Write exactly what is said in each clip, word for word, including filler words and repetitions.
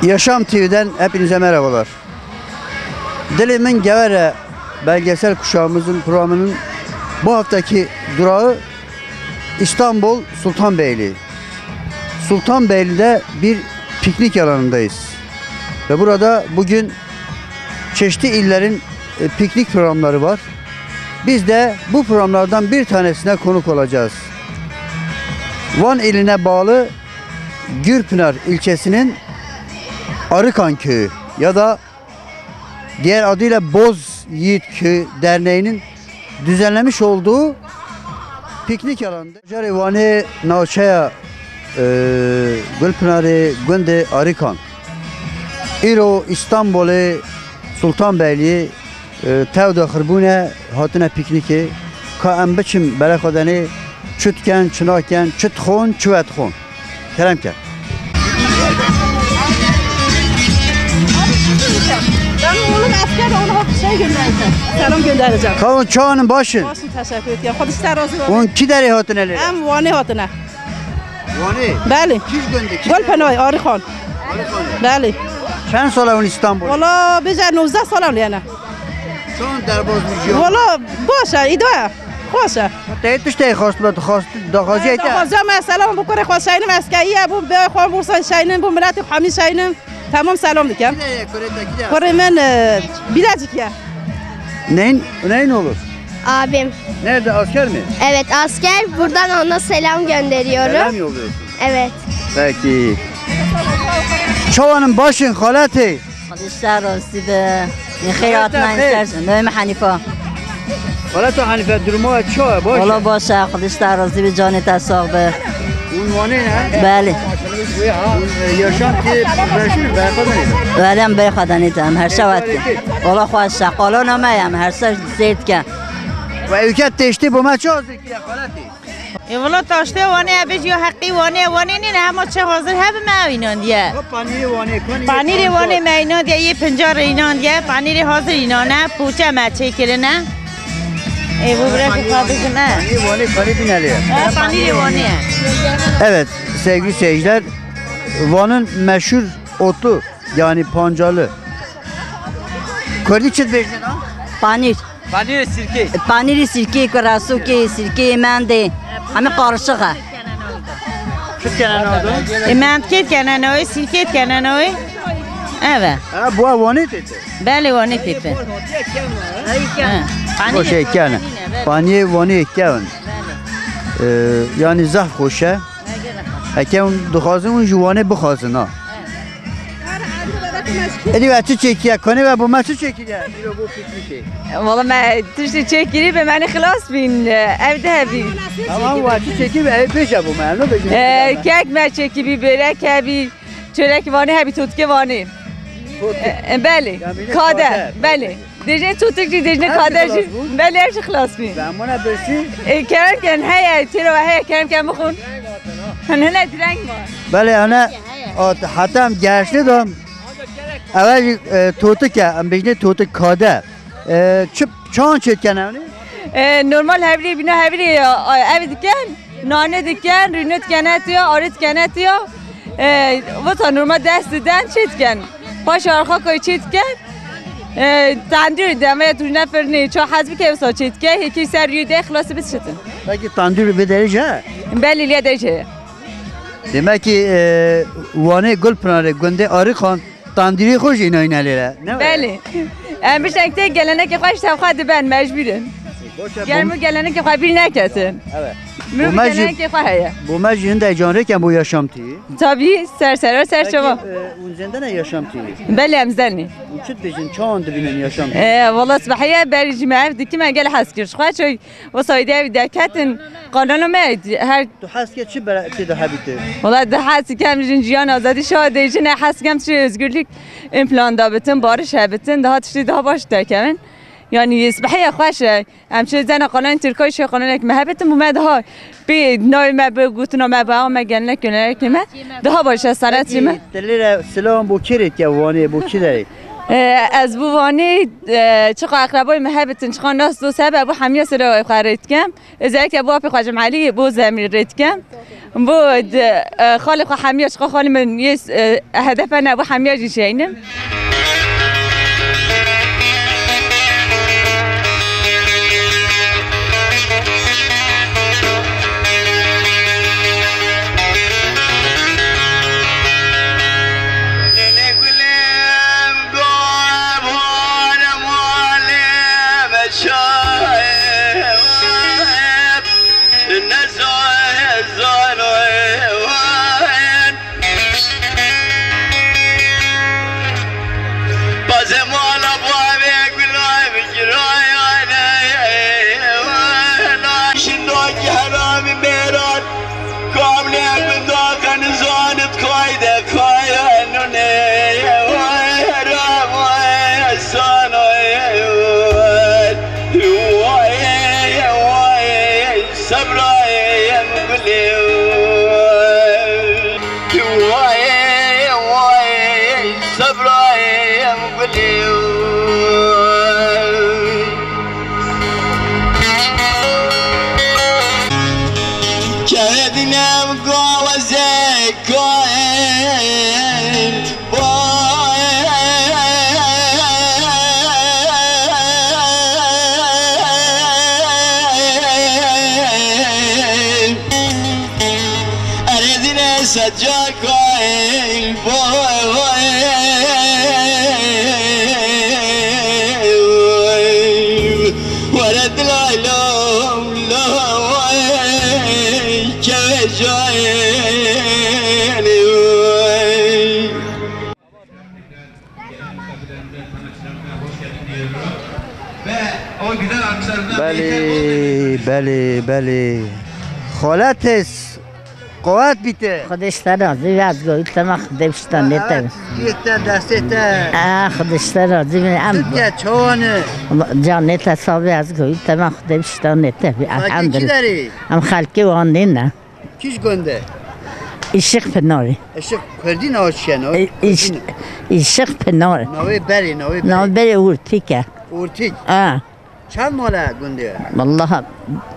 Yaşam T V'den hepinize merhabalar. Dili Min Gevere belgesel kuşağımızın programının bu haftaki durağı İstanbul Sultanbeyli. Sultanbeyli'de bir piknik alanındayız. Ve burada bugün çeşitli illerin, e, piknik programları var. Biz de bu programlardan bir tanesine konuk olacağız. Van iline bağlı Gürpınar ilçesinin Arıkan köyü ya da diğer adıyla Boz Yiğit Köyü Derneği'nin düzenlemiş olduğu piknik alanında. Carê Wanê navçeya, e, Gulpınarê gundê Arıkan. Îro Îstanbulê Sultanbeyli'yê, e, tew de xirbûne hatine piknikê. Ka em biçin bere xwe denê çi diken, çi naken, çi dixwin, çi vedixwin. Kerem ke. Ben oğlum asker, ona şey göndereceğim. Selam göndereceğim. Kavun çağının başın. Başın teşekkür ederim. Hadi işte razı olsun. Onun ki derê hatine lê? Em Vanê hatine. Vanê? Belê. Kîj gundê? Gulpınarê, Arıkan. Arıkan. Belê. Çend sala hûn Îstanbul? Valla bize nozde sala yani. Çend derbaz bû jiyan? Valla baş e, îdare. Xweş e. Te tiştê xwest be, dixwest, daxwaziya te? Daxwaziya me selam bû kurê xwe şayînim, eskeriye bû, bê xwe bû sen şayînim, bû miletê xwe hemî şayînim. Tamam, selam dikim. Kî de ye, kurê te kî de ye? Kurê min, e, Bilecik ye. Neyin, neyin olur? Abim. Nerede, asker mi? Evet, asker. Buradan ona selam gönderiyorum. Selam yolluyorsun. Evet. Peki. Çawanın başın xaletê. Xwedî ji te razî be. Xêr hatina, xêr. Ser, navê min Henifa. Xala tu Henife, duruma çawa, baş e? Wala baş e, Xwedî ji te razî be, canê te sax be. Hûn Wanê ne? Belê. Hûn, e, yaşam ki meşhur Berxwedanê. Belê, em Berxwedanê te, em her şev dikin. Wala xweş e, qalona me ye, em her şev seyr dikin. Ve ewke têştê bo me çi hazir kiriye xaletê? E, wala taştê Wanê, e, bêjî ya heqî Wanê, Wanê nîne, hema çi hazir hebime ew înandiye. Ha, panîrê Wanê, kanî Panîrê Wanê me înandiye, yê pincar înandiye, panîrê hazir înane, poğaça me çêkirine. E, bu biraz ufak bizim, e. Panîrê Wanê, kanî bîne lê. Ha, panîrê Wanê ye. Evet, sevgili seyirciler, Van'ın meşhur otu, yani pancarı. Kurdî çi dibêjin ha? Panîr. Panîrê sirkê. Panîrê sirkê, kurasokê, sirkê, mendê. Hemî qarışıq e. Çi dikene navê? E, mendkê dikene navê, sirkê dikene navê. Evet. Ha, bu Wanê tête. Belê, Wanê tête. Ha. Xweş e, kene. Panîrê Wanê kevin. Ee, yani zaf xweş e. Heke hûn dixwazin, hûn ji Wanê bixwazin, ha. Êdî we çi çêkiriye? Konê we bo me çi çêkiriye? Îro bo piknîkê. Wala me tiştê çêkirî be, me ne xilas bîn, ev de hebî. Tamam, we çi çêkirî be, ev bêje bo me, em nabêjin. E, kek me çêkirî, börek hebî, çörek Wanê hebî, totikê Wanê. Totik. E, e, belê. Yani kade, kade. Belê. Dêjê totik jî, dêjê kade jî. Belê, ev jî xilas bû. Ve emana birsî? E, kerem ken heye, têro ve heye, kerem ken bixwin. Hene, hene direng ma. Belê, hene, at, heta em geştê de, eve jî, e, totik e, em bêjinê totik kade. E, çi, çan çêt ken ewnê? E, normal hevrî, bîna hevrî, e, ev diken, nane diken, rûne dikene tiya, arê dikene tiya. E, vata normal dest diden çêt ken. Paşa arxa koy çêt ken. E, tendûrê de me ya tujne firnê, ça hez bike wisa çêt ke, hêkî ser rûyê de xilas bi şitin. Belkî tendûrê vê derê jî heye? Belê, lê derê jî heye. Demek ki, e, Wanê Gulpınarê gundê Arıkan tendûrê xwe jî nayne lêre. Ne? Belê. Em biştek tê gelenekê xwe ji tevxa diben, mecbûr in. Germ û gelenekê xwe bîr neketin. Evet. Min gelenekê xwe heye. Bo me jî hindek canrêken bo Yaşam T V. Tabii, ser sera, ser çava. Peki, e, hûn zêndene Yaşam T V? Belê, em zenî. Hûn çi dibêjin, çawan dibînin Yaşam T V? E, wala sibehiye berî jî me ev dikime gel hez kir. Xwe çoy o sayde ev deketin, qanona me her. Tu hez ke çi bere tê de hebî tu? Wala de hez kem jin ciyan azadî şa de jin hez kem çi özgürlük ön planda bitin, barış hebitin, daha tiştê daha baş dekevin. Yani sibehiye xweş e. Em çi zena qananên Tirkayê, çi qananek me hebitin, bû me daha pê navê me bi, gotina me bi, a me gelenek, gelenek me daha baş e, sanatçı me. Peki, te lêre silavan bo kê re ke Wanê, bo kî derê? E, ez bû Wanê, e, çiqa eqrebayê me hebitin, çiqa nas dost hebe, bû hemiya silav xwe rê dikem. Özellikle bû apê xwe Cemalî, bû Zemîr rê dikem. Bo, e, xalê xwe hemiya, çiqa xalê min yê, e, hedefe ne, bo hemiya jî şeynim. Kamlê gunda kanizanit kayde kaya nune wera waya sana waya waya sabraya gulê waya waya sabraya gulê Kedinem gawazek kain Erezine secaka Belê, belê, belê. Xaletês. Qewet bîte. Xwedê ji te razî be, ez goyî tema Xwedê pişta nê te. Yê te destê te. Ah, Xwedê ji te razî be. Em Tirkiye çawan e? Canê te sax be, ez goyî tema Xwedê pişta nê te. Elhamdulillah. Em xelkê wan nê ne. Kîj gund e? Işık Pınarı. Işık Kurdî ne, çi ne? E, Iş-, Kurdî ne. Işık Pınarı. Navê berê, navê berê. Navê berê Urtik e. Urtik. Ha. Çend mal e gundê? Vallahi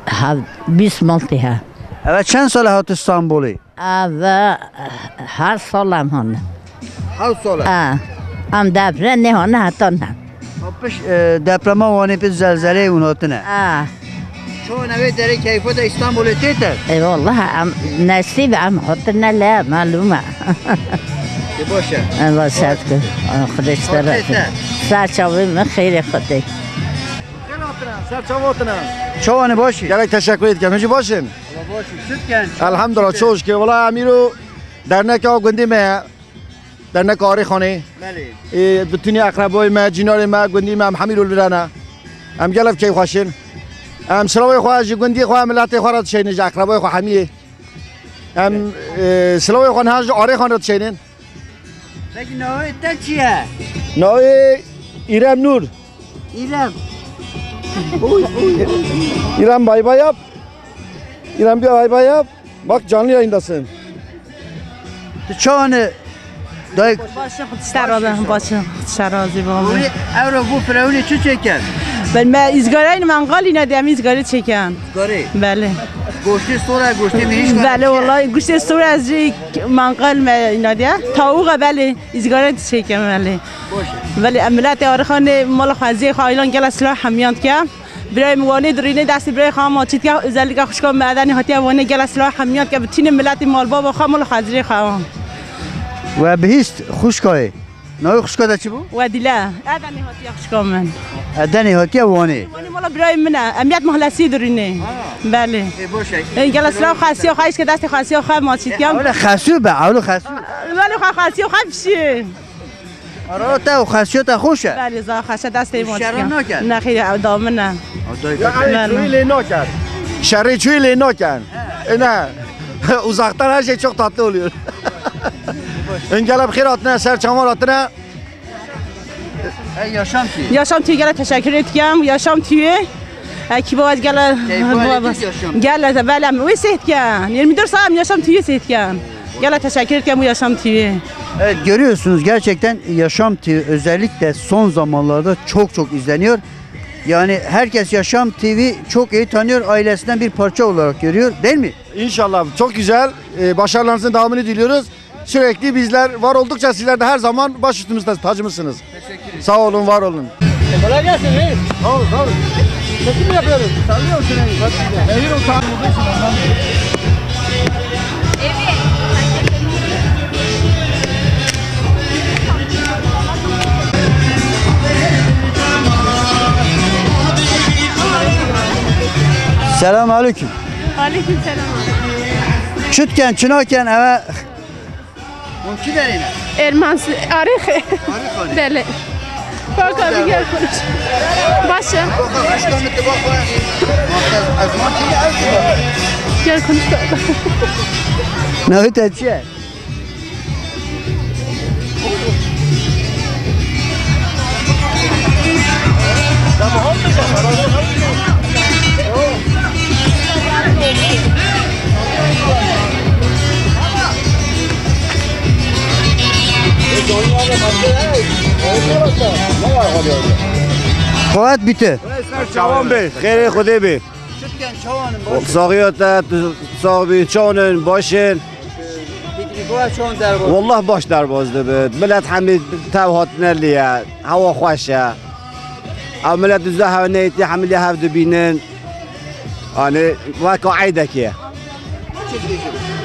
ha, bîst mal tê ha. Eve çend sal e hat Îstanbulê? Eve her sal em hane. Her sal e? Ha. Em deprem nehane heta ne. Ha, piş, e, deprema Wanê pê zelzelê hûn hatine. Ha. Çawan e wê derê keyfa de Îstanbulê tê te? E, vallahi em nesîb em hatine le malûm e. Ê, baş e. E, baş e. Xwedê ji te razî. Ser çavê min xêrê Xwedê. Ser çavatine. Çawan e, baş î? Gelek teşekkür êdikim. Hûn jî baş in? Valla baş î. Çi dikin? Elhamdulillah, çi dikin? Çok şükür. Valla em îro derneka gundê me ye. Derneka Arêxanê. Belê. Ê, bütünî eqreboyê me, cînarê me, gundî me, em hemî îro li re ne. Em gelek keyfxweş in. Em silawê xwe ji gundiyê xwe, miletê xwe re dişeynin, ji eqreboyê xwe hemiyê. Em, ê, silawê xwe niha ji Arêxan re dişeynin. Peki navê te çi ye? Navê Îrem Nur. İrem. Oy, oy, oy. İrem, bay bay yap. İrem, bir bay bay yap. Bak, canlı yayındasın. Tu çawan e dayik? Başım, Xwedê ji te razî, başım, Xwedê ji te razî be. Oy, ewro bu firavunê çi çeken? Ben me izgarayın mangal yine de em izgare çeken. Garê. Belê. Goştê sor e, goştê mirîşk e. Belê, wallahî goştê sor e, ez jî mangal me yine de. Tavûk e, belê. Îzgare dişêke, belê. Belê, em miletê Arixanê mala xweziyê xwe aylan gela silav hemiyan dike. Birayê min Wanê dirînê destê birayê xwe maçî dike, özellikle xwişka min Edenê hatiye Wanê gela silav hemiyan dike, bütînê miletê malbaba xwe mala xweziyê xwe. We bihîst xwişkayê. Navê xwişka te çi bû? Wedîle. Edenê hatiye xwişka min. Edenê hatiye Wanê. Wanê mala birayê min e. Emiyet Mahlasî dirînê. Ha. Belê. Ê, boş e. Ê, gela silav xwesiya xwe, îşke destê xwesiya xwe maçî dike. Ewle xesû be, ewle xesû. Belê xwe xwesiya xwe bişî. Ara te û xesiyo te xweş e? Belê, za xweş e, destê wan şerê nakin? Nexêr, ew da min e. Ew da ya min e. Çûyî lê nakin. Şerê çûyî lê nakin. E, ne. Uzaktan her şey çok tatlı oluyor. Engel bi xêr hatine, ser çavan hatine. Ey, Yaşam T V. Yaşam T V gele teşekkür etken. Yaşam T V. Ekibi var gele. Keyfi var, Yaşam. Gele, belem. Ve sehtken. Yirmi dört saat Yaşam T V sehtken. Gele teşekkür etken bu Yaşam T V. Evet, görüyorsunuz, gerçekten Yaşam T V özellikle son zamanlarda çok çok izleniyor. Yani herkes Yaşam T V çok iyi tanıyor, ailesinden bir parça olarak görüyor, değil mi? İnşallah, çok güzel. Ee, başarılarınızın devamını diliyoruz. Sürekli bizler var oldukça sizler de her zaman baş üstümüzde, tacımızsınız. Teşekkür ederim. Sağ olun, var olun. Kolay gelsin reis. Sağ ol, sağ ol. Çekim mi yapıyoruz? Sallıyorsun reis. Hayır, o tamam. Selam aleyküm. Aleyküm selam. Çutken, çunaken eve. Hûn kî derê ne? Erman, Arix. Arix Hanım. Belê. Bak abi, gel konuş. Baş e. Bak, bak, aşkım, bitti, bak, bak. Bak, ez, ez man kî ne, ez kî bak. Gel konuş. Navê te çi ye? Qewet bîte. Çawan be, xêrê Xwedê be. Çutken çawan in, baş. Saxiya te, tu sax bî, çawan in, baş in. Pîkrî xwe çawan derbas? Wallah baş derbas dibe. Milet hemî tev hatine lê ye. Hewa xweş e. Ew milet duzde hev neytî, hemî lê hev dibînin. Yanî weka eydekê ye.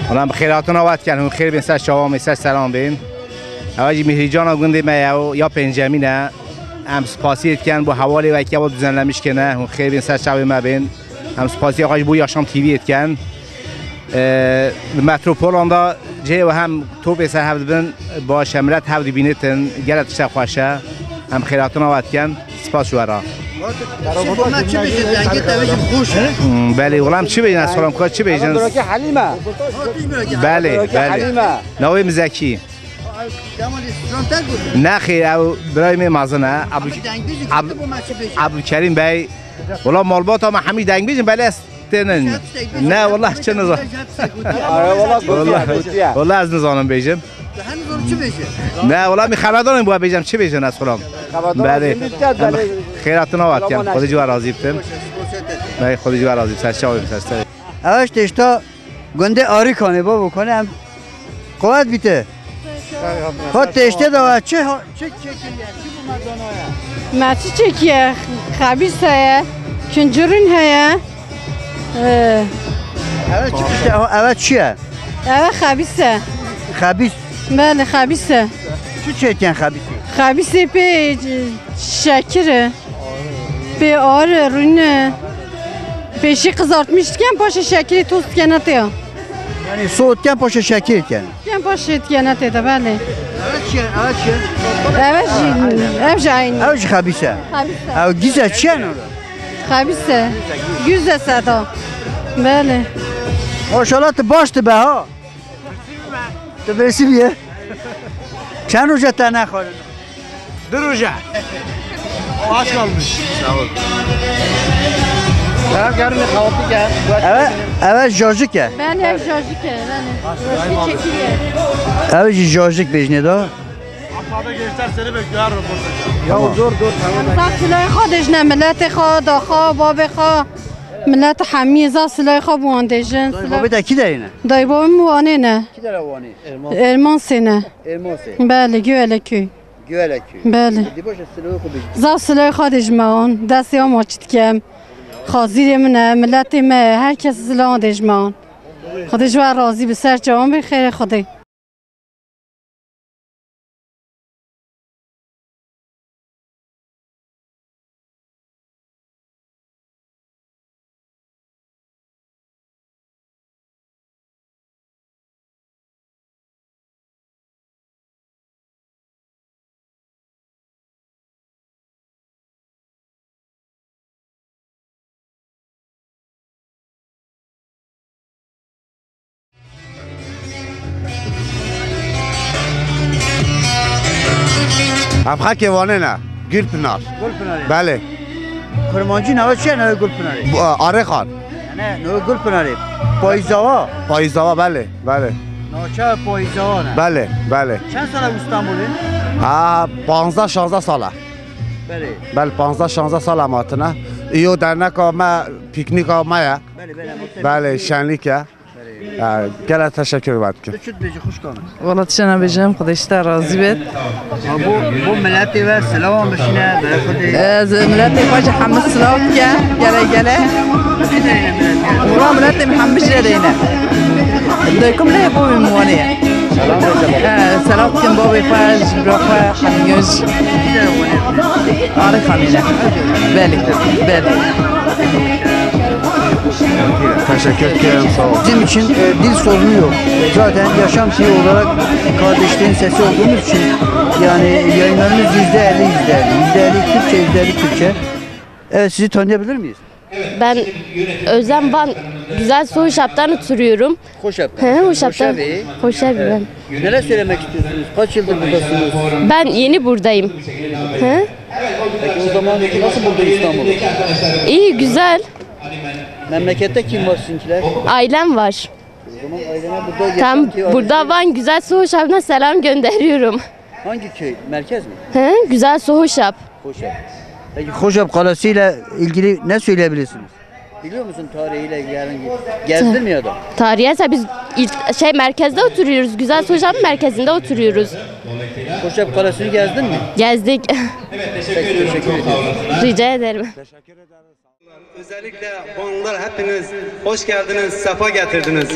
Wela em bi xêr hatina we dikin, hûn xêr bên, ser çavan bên, ser seran bên. Ew jî mîhrîcana gundê me ye û ya pêncemîn e. Em spasiyê dikin bo hevalê wekî ew düzenlemiş kirine. Hûn xêr bên, ser çavê me bên. Em spasiya xwe ji bo Yaşam T V'yê dikin. Ee, li metropolan de cihê we hem topê ser hev dibin, baş e, milet hev dibînitin, gelek tişta xweş e. Em xêratina we dikin. Spas ji we re. Çi bo me çi bêjin, dengê te bêjin xweş e. Hmm, belê, wela em çi bêjin, ez xwe ka çi bêjin? Belê, belê. Navê min Zekî. Nexêr, ew birayê me mezin e. Abdul-, Abdul-, Abdulkerîm Bey. Wela malbata me hemî dengbêj in, belê ez tênin. Ne, wela çi nizan. Wela, wela ez nizanim bêjim. Ne, wela min xebedanên bo bêjim, çi bêjin ez xulam. Belê. Xêratina we dikin. Xwedê ji we razî bitin. Belê, Xwedê ji we razî bitin. Ser çavê, ser çavê. Ev tişta Gundê Arîkanê babo, kanê em qewet bîte. Ha, têştê de çi ha, çi çekiriye, çi bû me danaye? Me çi çekiye? Xebîs heye, kincirîn heye. Ee. Eve çi tişte, eve çi ye? Eve xebîs e. Xebîs? Belê, xebîs e. Çi çekiyen xebîsê? Xebîsê pê, e, şekir e. Pê ar, rûne. Pêşî qizartmış diken, paşê şekirê toz dikene tê ya. Yani soğutken paşa şekir diken. Diken paşê dikene tê de, belê. Evet çi ye? Evet çi ye? Evet jî, ev jî aynı. Ev jî xebîs e. Xebîs e. Ev gize çi ye? Xebîs e. Güze seda. Belê. Maşallah, tu baş tu be ha. Tu birisi bî ye. Çend roja te nexwarin? Bir roja. O aç kalmış. Sağ ol. Tamam, yarın kahvaltı gel. Evet, evet, jajik e. Belê, ev jajik e, belê. Çekiliye. Ev jî jajik bêjinê da. Aşağıda gençler seni bekliyor, her röportajda. Ya dur, dur, tamam. Zaf silahê xwe dêjine, miletê xwe, daxa, babê xwe. Milet hemî zaf silahê xwe bi wan dêjin. Dayê babê te kî derê ne? Dayê babê min Wanê ne. Kî dera Wanê? Elmas. Elmasê ne. Elmasê. Belê, Güveleköy. Güveleköy. Belê. Dî baş e, silahê xwe bêjî. Zaf silahê xwe dêjime wan. Destê wan maçî dikem. Xazîrê min e, miletê me ye. Her kes silahan dêjime wan. Xwedê ji we razî bi, ser çavan bê, xêrê Xwedê. Em xelkê Wanê ne. Gulpinar. Gulpinarê. Belê. Kurmancî nava çi ye navê Gulpinarê? Bu, e, Arêxan. Ne, navê Gulpinarê. Payîzava. Payîzava, belê, belê. Navçeya Payîzava ne? Belê, belê. Çend sala Îstanbulê? Ha, panzdeh şanzdeh sala. Belê. Belê, panzdeh şanzdeh sal em hatine. Îro derneka me, pîknîka me ye. Belê, belê, em hatine. Belê, şenlîk e. Belê. Ya, gelek teşekkür ve dikim. Tu çi dibêjî xwişka min? Wela tiştê nabêjim, Xwedê ji te razî bêt. Ha, bo, bo miletê we silavan bişîne, berê Xwedê. Ez miletê xwe ji hemû silav dikim, gele gele. Çi deyne miletê? Wela miletê min hemû jê deyne. Daykum lê bo min wanê. Selam vereceğim. He, selam dikim babê xwe, ji bira xwe, hemî ji. Arif Amine. Belê, belê. Teşekkür ederim, sağ ol. Bizim için e, dil sorunu yok. Zaten yaşam şeyi olarak kardeşlerin sesi olduğumuz için yani yayınlarımız yüzde elli, yüzde elli. Yüzde elli Türkçe, yüzde elli Türkçe. Evet, sizi tanıyabilir miyiz? Ben Özlem Van, Güzel Soğuşap'tan oturuyorum. Hoşap. He, Hoşap'tan. Hoşap. Hoşap ben. Neler söylemek istiyorsunuz? Kaç yıldır buradasınız? Ben yeni buradayım. He? Peki o zaman nasıl buldun İstanbul'u? İyi, güzel. Memlekette kim var sizinkiler? Ailem var. O zaman ailene burada Tam yaşam ki burada Van Güzel Soğuşap'ına selam gönderiyorum. Hangi köy? Merkez mi? He, Güzel Soğuşap. Hoşap. Peki Hoşap Kalesi ile ilgili ne söyleyebilirsiniz? Biliyor musun tarihiyle, yani gezdin mi ya da? Tarihi ise biz ilk, şey, merkezde oturuyoruz. Güzel Soğuşap'ın merkezinde oturuyoruz. Hoşap Kalesi'ni gezdin mi? Gezdik. Peki, teşekkür ediyorum. Rica ederim. Özellikle Vanlılar hepiniz hoş geldiniz, sefa getirdiniz.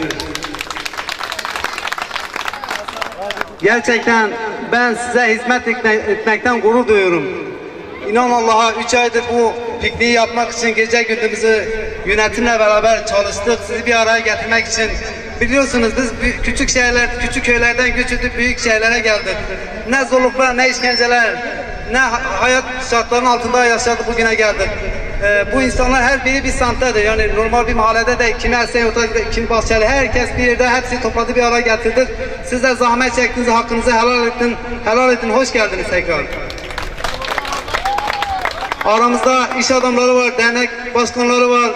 Gerçekten ben size hizmet etme- etmekten gurur duyuyorum. İnan Allah'a üç aydır bu pikniği yapmak için gece gündüzümüzü yönetimle beraber çalıştık. Sizi bir araya getirmek için. Biliyorsunuz biz bü- küçük şehirler, küçük köylerden göç edip büyük şehirlere geldik. Ne zorluklar, ne işkenceler, ne ha- hayat şartlarının altında yaşadık, bugüne geldik. Ee, bu insanlar her biri bir semttedir. Yani normal bir mahallede de kimi Esenyurt'ta, kimi Bahçeli, herkes bir yerde, hepsi topladı, bir araya getirdik. Siz de zahmet çektiniz, hakkınızı helal edin, helal edin. Hoş geldiniz tekrar. Aramızda iş adamları var, dernek başkanları var.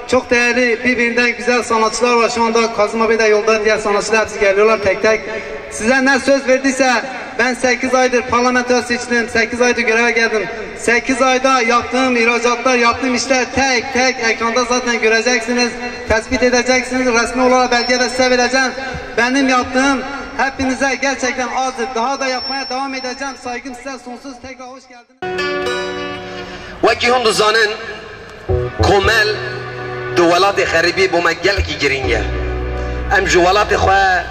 Çok değerli, birbirinden güzel sanatçılar var. Şu anda Kazım abi de yolda, diğer sanatçılar hepsi geliyorlar tek tek. Size ne söz verdiyse, ben sekiz aydır parlamentoya seçtim, sekiz aydır göreve geldim. Sekiz ayda yaptığım ihracatlar, yaptığım işler tek tek ekranda zaten göreceksiniz, tespit edeceksiniz. Resmi olarak belge de size vereceğim. Benim yaptığım hepinize gerçekten azdır. Daha da yapmaya devam edeceğim. Saygım size sonsuz. Tekrar hoş geldiniz. Wekî hûn dizanin, komel di welatê xerîbî bo me gelekî girîng e. Em ji welatê xwe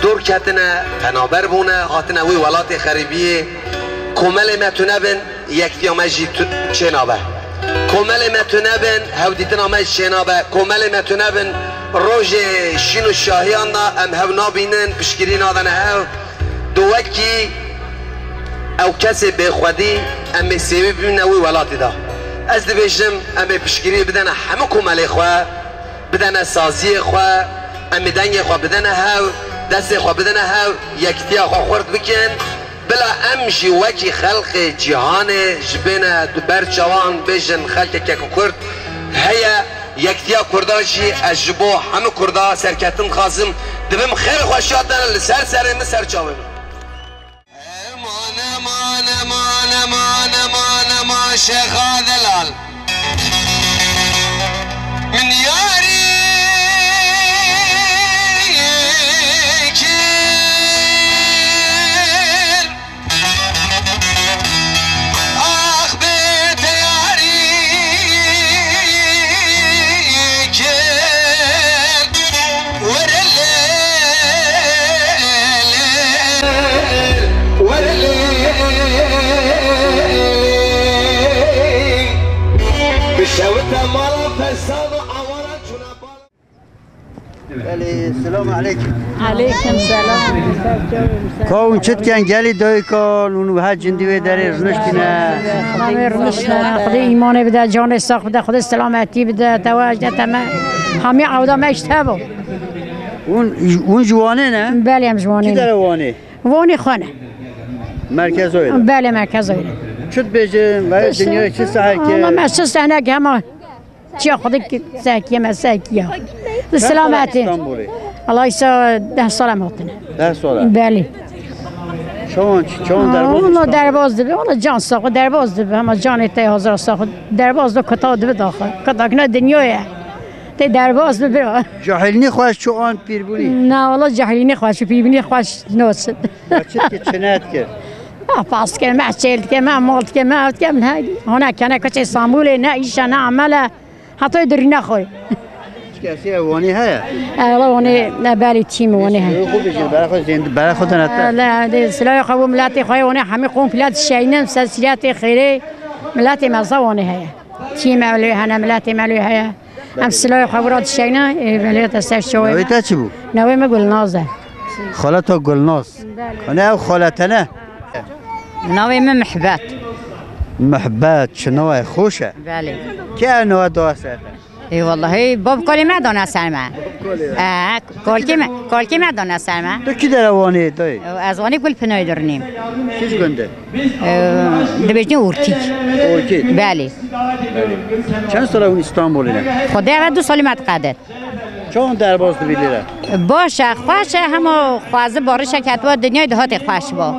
dûr ketine, penaber bûne, hatine wî welatê xerîbiyê. Komelê me tune bin, yektiya me jî tu-, çênabe. Komelê me tune bin, hevdîtina me jî çênabe. Komelê me tune bin, rojê şîn û şahiyan de em hev nabînin, piştgirî nadene hev. Di wekî ew kesê bêxwedî em ê sêwî bibîne wî welatî de. Ez dibêjim, em ê piştgirî bidene hemû komelê xwe, bidene saziyê xwe, em ê dengê xwe bidene hev, destê xwe bidene hev, yekitiya xwe xurt bikin. Bila em jî wekî xelqê cîhanê ji bê ne di ber çawan bêjin xelkê kek û kurd heye. Yektiya Kurda jî ez ji bo hemû Kurda serketin dixwazim. Dibim xêr û xweşiya te li ser serê min, ser çavê min. Eman, eman, eman, eman, eman, eman, Şêxa Delal. Min yarî kir. Ax bê te yarî kir. Were lê, lê, were lê. Bi şewite mala fesan û awara çûna bala. Belê, selamu aleykum. Aleykum selam. Ka hûn çi dikin gelî dayika, hûn wiha cindî wê derê riniştîne? Xwedê riniştine, Xwedê îmanê bide, canê sax bide, Xwedê selametî bide, tewa ji te me, hemî ewda me ji te bo. Hûn, hûn ji Wanê ne? Belê, em ji Wanê ne. Kî dere Wanê? Wanê xwe ne. Merkez oy ne? Belê, merkez oy ne. Çi dibêjin? Ve dinya çi sehekê? Ama me çi sehnek hema. Çiya Xwedê ki sekiye me sekiya. Bi selametî. Çend sal e Îstanbulê? Allah îsa deh sal em hatine. Deh sal e? Belê. Çawan çi? Çawan derbaz Wala dibe? Derbaz dibe, wala can saxo derbaz dibe. Hema canê te hazir saxo derbaz dibe, kota dibe daxil. Kota kine dinya ye. Te derbaz dibe bira. Cahilînî xweş çû an pîrbûnî? Na, wala cahilînî xweş çû, pîrbûnî xweş nosin. Ya çi dike, çi nedike? Ah, pas dike, me çêl dike, me mal dike, me ev dike, min heydi. Hona kene kuçê Sambûlê, ne îş e, ne amel e. Heta dirîne xwe. Kesê ev wanê heye? Ev wanê, ne belê tîm wanê heye. Xwe bijî, bere xwe zênd-, bere xwe dene te. Le, de, silahê xwe bo miletê xwe wanê hemî komple dişeynin, ser sîretê xêrê miletê me za wanê heye. Tîm ev lê hene, miletê me lê heye. Em silahê xwe bo ra dişeynin, ê, belê te ser şoyê. Navê te çi bû? Navê me Gulnaz e. Xaleta Gulnaz. Belê. Hene ev xalete ne? Navê min Mihbet. Mihbet, çi navê xweş e. Belê. Kê ev nava dawa ser te? Ê, wellahî, bab kalê me dana ser me. Bab kalê me. Ee, kalkê me, kalkê me dana ser me. Tu kî dera Wanê dayê? Ez Wanê Gulpinayê dirînim. Kîj gund e? Ee, dibêjin Ortîk. Ortîk. Belê. Belê. Çend sala hûn Îstanbulê ne? Xwedê eve du salî me diqede. Çawan derbas dibî lêre? Baş e, xweş e, hema xwazî barişek hetiba dinyayê dihatê xweş ba.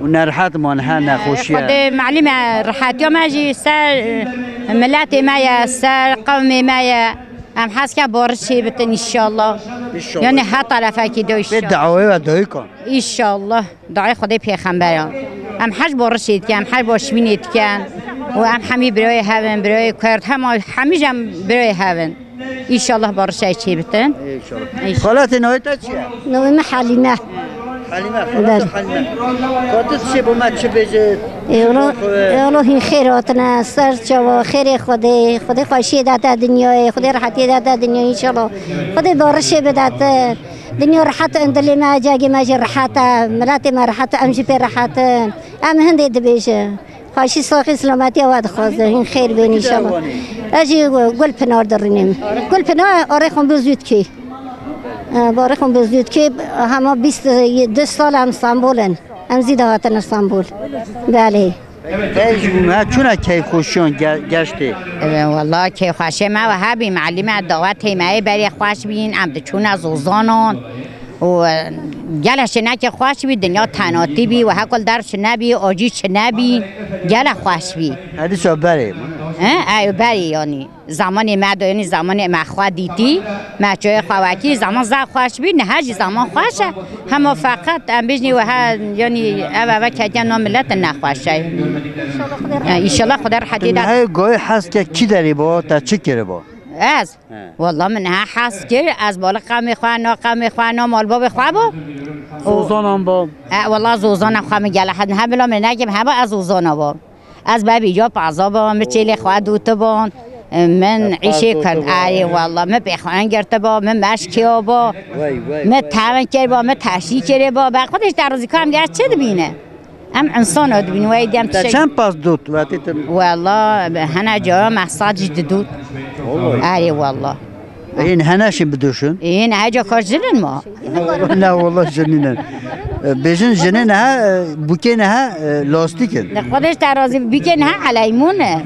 Û nerehet man he, nexweşiye. Xwedê malîm e, rehetiya me jî ser, e, miletê me ye, ser qewmê me ye. Em hez ke barişê bitin înşallah. Înşallah. Yani her tarafekî de înşallah. Pê dawê ve dayika. Înşallah. Dayê Xwedê pêxemberan. Em hej barişê dikin, em hej başbînê dikin. Û em hemî birayê hev in, birayê Kurd, hema hemî jî em birayê hev in. Înşallah barişê çê bitin. Înşallah. Înşallah. Xalatê navê te çi ye? Navê min Halîme. Halîme, xalata Halîme. Ka tu çi bo me çi bêje? Ê, wala, ê, wala hîn xêr hatine, ser çava, xêrê Xwedê, Xwedê xweşiyê date dinyayê, Xwedê rehetiyê date dinyayê înşallah. Xwedê barişê bidate. Dinya rehet in, dilê me, cegê me jî rehet e, miletê me rehet e, em jî pê rehet in. Em hindê dibêjin. Xweşî, saxî, silametiya we dixwazin. Hîn xêr bên înşallah. Ez jî Gulpinar dirînim. Gulpinar, arê xwe bi zû dikê. E, barê xwe bi zû dikê, hema bîst du sal em Stenbol in. Em zî de hatin Stenbol. Belê. Te jî bû me çûna keyfxweşiyan ge-, geştê? E, wela keyfxweşê me we hebî, malî me dawetê me yê berê xweş bîn, em diçûna zozanan. Û, e, gele şinekê xweş bî, dinya tenatî bî, we hekol der çi nebî, acî çi nebî, gele xweş bî. Herdîsa berê. He, ew berê yanî. Zamanê me de, yanî zamanê me xwe dîtî, me çoyê xwe wekî, zaman zaf xweş bî, niha jî zaman xweş e. Hema feqet em bêjnî we he, yanî ev eve ketiye nav milet nexweş e. E, înşallah Xwedê rehetî de. Nihê goyê hez ke kî derî bo, te çi kiribo? Ez? He. Wela min niha hez kir, ez bala qewmê xwe, na qewmê xwe, na malbavê xwe bo. Zozanan bo. E, wela zozana xwe min gele hez, niha bila min nekim heba ez zozana bo. Ez bebî ya pazabon, min çêlê xwe dûtibon, min îşê kir, erê wela, min pêxwarin girtibon, min meşkiya bo, min tevin kirbo, min teşî kirê bo, be xwe de ji te razî kam diye çi dibîne? Em insana dibîne, wey diyem. Te çend pas dût, wetî tu? Wela, hene cara me sed jî didût. Erê wela. Ê, niha neşin biduşin? Ê, niha ca kar jinin ma? Ne, wela jinî ne. E, bêjin jinê niha, e, bûkê niha, e, lastîk in. Ne, Xwedê ji te razî, bûkê niha eleymûn e.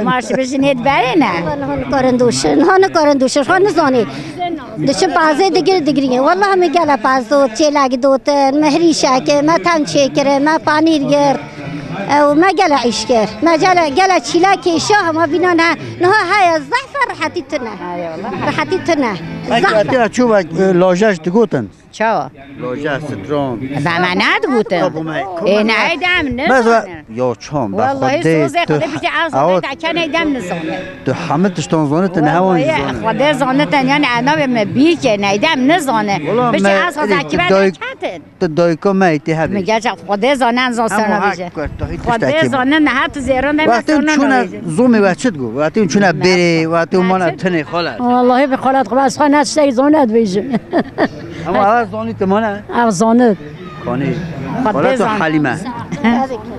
Ma ji bi jinê diberê ne? Niha nikarin duşin, niha nikarin duşin, xwe nizanî. Diçin pazê digir, digirî. Wela min gele paz dot, çêlek dotin, me hirîşek, me tem çêkirin, me panîr girt. Ew me gele îş kir. Me gele, gele çîla kêşa hema bîna ne, niha heye zehf e, rehetî tune. Rehetî tune. Belkî zehf e. Etiya çû ve, e, lojaj digotin. Çawa? Lojaj, stran. Be me nedigotin. Ê, ne, ey dem ne? Bes ve, ya çam, be Xwedê, sozê Xwedê biştî ew sozê te kenê dem nizane. Tu hemî tiştan zane, te ne hewan zane. Xwedê zane te, yani ev navê me bîke, ne dem nizane. Biştî ew sozê kibe ketin. Tu dayika me yê tê hebê. Min gerçek Xwedê zane, em zan ser nabêje. Xwedê zane, niha tu zêran de me ser nabêje. Wextê çûne zomê we çi digo? Wextê çûne bêrê, wextê mane tinê xalet. Wallahî bi xalet xwe, ez xwe ne tiştekî zane dibêjim. Ama ev zanî tu mane? Ev zanî. Kanî. Xwedê zane. Halîme.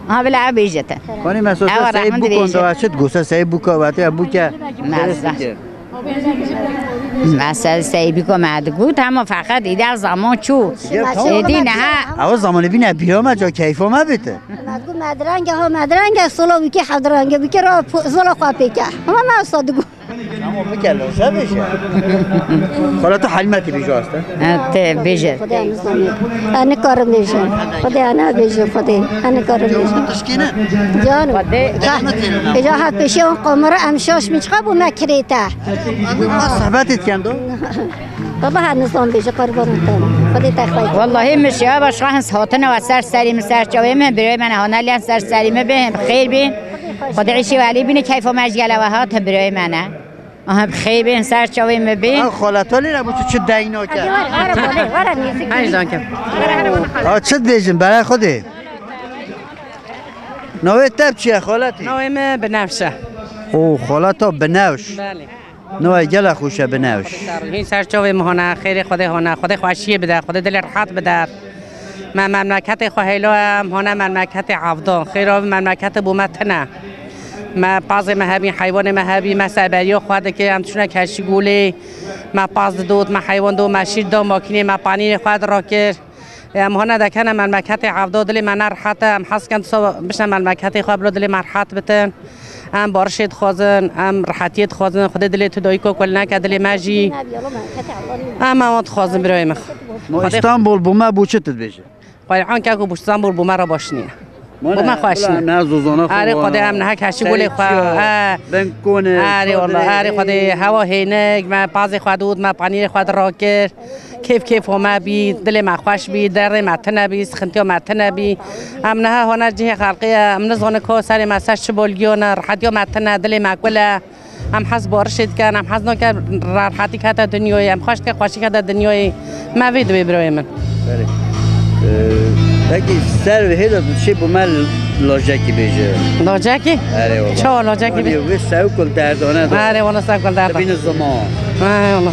Ha, bila ev bêje te. Kanî mesela seyî bûkan da çi digo? Seyî bûka, wextê bûke. Mesela. Me ser seyîbîko me digot, hema feqet îde zaman çû. Êdî niha. Ew zamanê bîne bîra me, ca keyfa me bite. Me digot me direnge ha, me direnge, sola wîkê hevdirenge, wîkê ra zola xwe pêke. Hema me wisa digot. Bikelo, se bêje. Xala tu Helîme tê bêje asta. Ha, te bêje. Xwedê em zanî. Em nikarin bêjin. Xwedê em nabêjin Xwedê. Em nikarin bêjin. Tişkîne. Can. Xwedê. Bêje ha pêşiya wan qamara em şaş min çiqa bû me kirête. Em ma sohbetê dikin do. Baba her nizan bêje qurbanan te. Xwedê te xwey. Wallahî min şiya başqa hins hatine ve ser serî min ser çavê min birê min hane liyan ser serî min bê xêr bî. Xwedê îşî welî bîne keyfa me ji gele we hat birê min e. Aha, bi xêr bên ser çavê me bê. Ha, xaleta lê re bû tu çi deyna ke? Hadi were, were, were, were, nêzik. Hej danke. Ha, çi dibêjin, berê Xwedê? Navê te bi çi ye, xaletî? Navê me Binevş e. O, xaleta Binevş. Belê. Navê gele xweş e, Binevş. Hîn ser çavê me hona, xêrê Xwedê hona, Xwedê xweşiyê bide, Xwedê dilê rehat bide. Me memleketê xwe hêlo em hone memleketê Evdan. Xêra vî memleketê bo me tine. Me pazê me hebî, heywanê me hebî, me serberiya xwe dike, em diçûne keşî golê. Me paz didot, me heywan dot, me şîr da, makînê me panîrê xwe dirakir. Em hone dekene memleketê Evda, dilê me ne rehet e, em hez ken disa bişne memleketê xwe, bila dilê me rehet bitin. Em barişê dixwazin, em rehetiyê dixwazin. Xwedê dilê tu dayika kul neke, dilê me jî. Em ewa dixwazin birayê min. Ma Xwedê Îstanbul bo me bo çi tu dibêjî? Qur'an ke ku bo Îstanbul bo me re baş nîye. Bo me xweş nîye. Ne zozana xwe. Arê Xwedê em niha keşî golê xwe. He. Ben kone. Arê wala, arê Xwedê hewa hênik, me pazê xwe dût, me panîrê xwe dirakir. Kêf kêfa me bî, dilê me xweş bî, derdê me tine bî, sixintiya me tine bî. Em niha hona cihê xelqê ye, em nizanin ka serê me ser çi bolgiyo ne, rehetiya me tine, dilê me kul e. Em hez barişê dikin, em hez nakin rehetî kete dinyayê, em xweş dikin xweşî kete dinyayê. Me vê divê birayê min. Belê. Ee, peki ser ve hêla tu çi bo me lajekî bêje? Lajekî? Erê wala. Çawa lajekî bê? Wê sewkul derdane da. Erê wala sewkul derdane. Bîne ziman. Erê wala.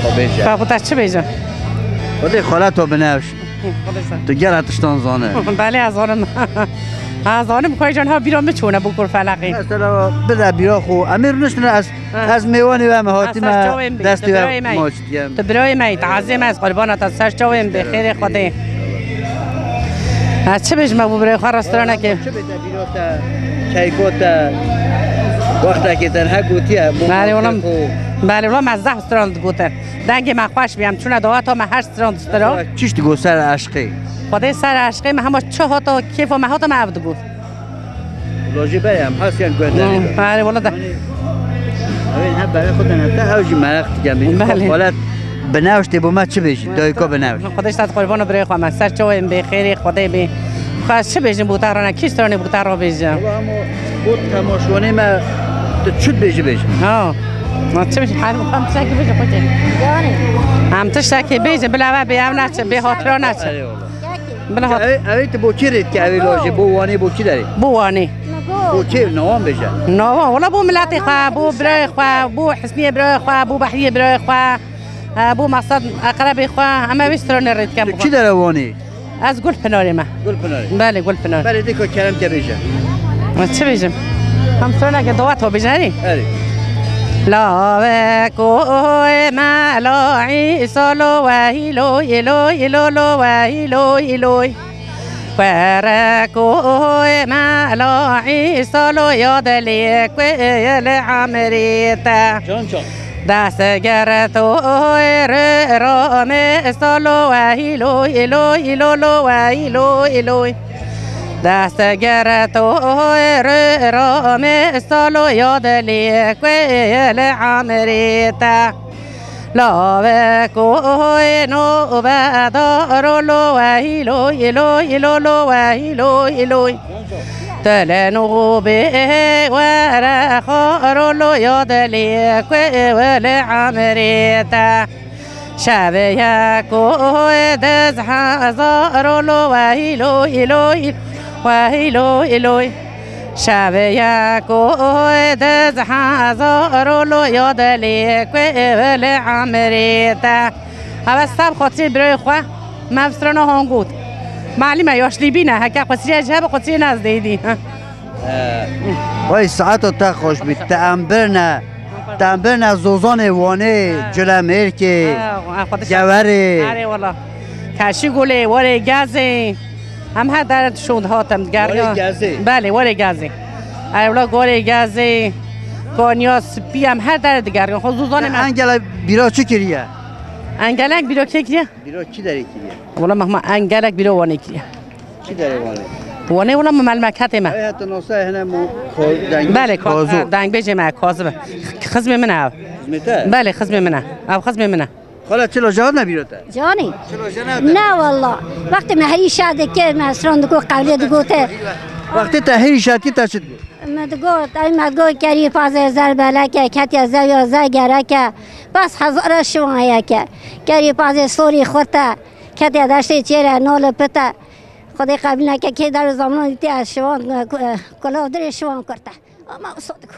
Xwe bêje. Ka bu te çi bêje? Xwedê xaleta Binevş. Xwedê sen. Tu gera tiştan zane. Belê ez zanim. Ha zanim koy can ha bîra min çûne bo kur felaqî. Mesela bide bîra xwe. Em ê rûniştine ez, ha, ez mêwanê we me hatî me destê we maç dikem. Tu birayê me yî, tazê me ez qurbana te ser çavê min bê xêrê Xwedê. Ez çi bêjim bo birayê xwe restoranekê? Çi bê te bîra te, keyfa te, wextekê te niha gotiye. Belê wala, belê wala me zehf stran digotin. Dengê me xweş bî, em çûne daweta me her stran distira. Çişt digot ser eşqê? Xwedê ser eşqê me hema çi hata kêfa me hata me ev digot. Lojî berê em hasiyan guhdarî. Erê wala de. Ew ê hem berê xwe de ne te, ew jî meraq dikin. Belê. Xalet Binevş tê bo me çi bêjî? Dayika Binevş. Xwedê ji te qurbana birê xwe me. Ser çavê min bê, xêrê Xwedê bê. Xwe ez çi bêjim bo te re ne? Kî stranê bo te re bêjim? Wala hema bo temaşvanê me tu çi dibêjî bêjî. Ha. Ma çi bêjim? Her em tiştekî bêjim xwedê. Em tiştekî bêjim, bila ve bê ev neçe, bê hatira neçe. Erê wala. Bila hat. Ew, ew tu bo kî rê dike, ew lojî bo Wanê bo kî derê? Bo Wanê. Bo kî, nawan bêje. Nawan, wala bo miletê xwe, bo birayê xwe, bo Hisniyê birayê xwe, bo Behriyê birayê xwe, e, bo Mesed eqrebê xwe, em ev stranê rê dikin. Tu kî dere Wanê? Ez Gulpinarê me. Gulpinarê. Belê, Gulpinar. Belê dêka kerem ke bêje. Ez çi bêjim? Em straneke dawet ho bêjin, herî? Herî. Laveko me la Îsa lo wehî lo, îlo, îlo lo wehî lo, îloy. Kuereko me la Îsa lo ya dilê ku li emrê te. Can can. Dest girto rê ramê salo wehî lo, îlo, îlo lo wehî lo, îloy. Dest girto rê ramê salo ya dilê ku li emrê te. Laveko ê no bedaro lo wehî lo, îlo, îlo lo wehî lo, îloy. Tele no bê were xaro lo ya dilê ku wele emrê te. Şevê yeko diz hezaro lo wehî lo, îlo, îlo, wehî lo, îloy. Şevê yeko diz hezaro lo ya dilê ku wele emrê te. Ev sab xatirê birayê xwe, me ev strana han got. Malî me yaşlî bîne, heke qusiriye jî hebe qusiriye nezdeyî dî. Vay saeta te xweş bî, te em birne, te em birne zozanê Wanê, Culemêrkê, Gewerê. Erê wala. Keşî Gulê, Warê Gezê. Em her dere şûn hatim, gerga. Warê Gezê. Belê, Warê Gezê. Erê wala Warê Gezê. Kanya, Spî, em her derê digerin. Xwe zûzanê me. Engela bîra çi kiriye? Engelek bîra kê kiriye? Bîra kî derê kiriye? Wala mehma engelek bîra Wanê kiriye. Kî derê Wanê? Wanê wala me melmeketê me. Ay heta nasa hene mo ko-, deng-, Belê, ka-, Kazû. Dengbêjê me, Kazim. Xizmê min e ev. Xizmê te? Belê, xizmê min e. Ev xizmê min e. Xala çilo jana bîra te? Canî. Çilo jana te? Ne walla. Wextê me herî şa dike, me stran digo, qewlê digote. Wextê te herî şa dike te çi digot? Me digot, ay me digot, kerî pazê zer beleke, ketiye zewiya zer gereke. Bas hezara şiwan yeke. Kerî pazê sorî xurte, ketiye deştê çêre, nol pite. Xwedê qebîl neke, kê der û zamanan dîtiye şiwan, ku-, kulav dirê şiwan kurte. Ama wisa digo.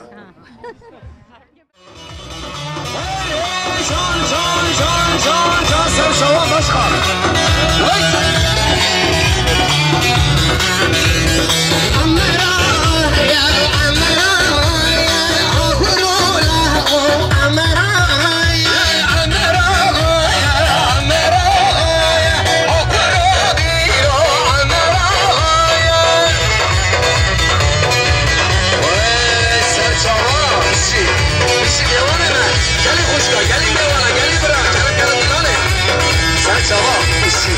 Can, can, can, can, can, ser çawa başkan. Vay. Gelî xwişka, gelî dewana, gelî bira, gelin gelin dilanê. Ser çava, pişî.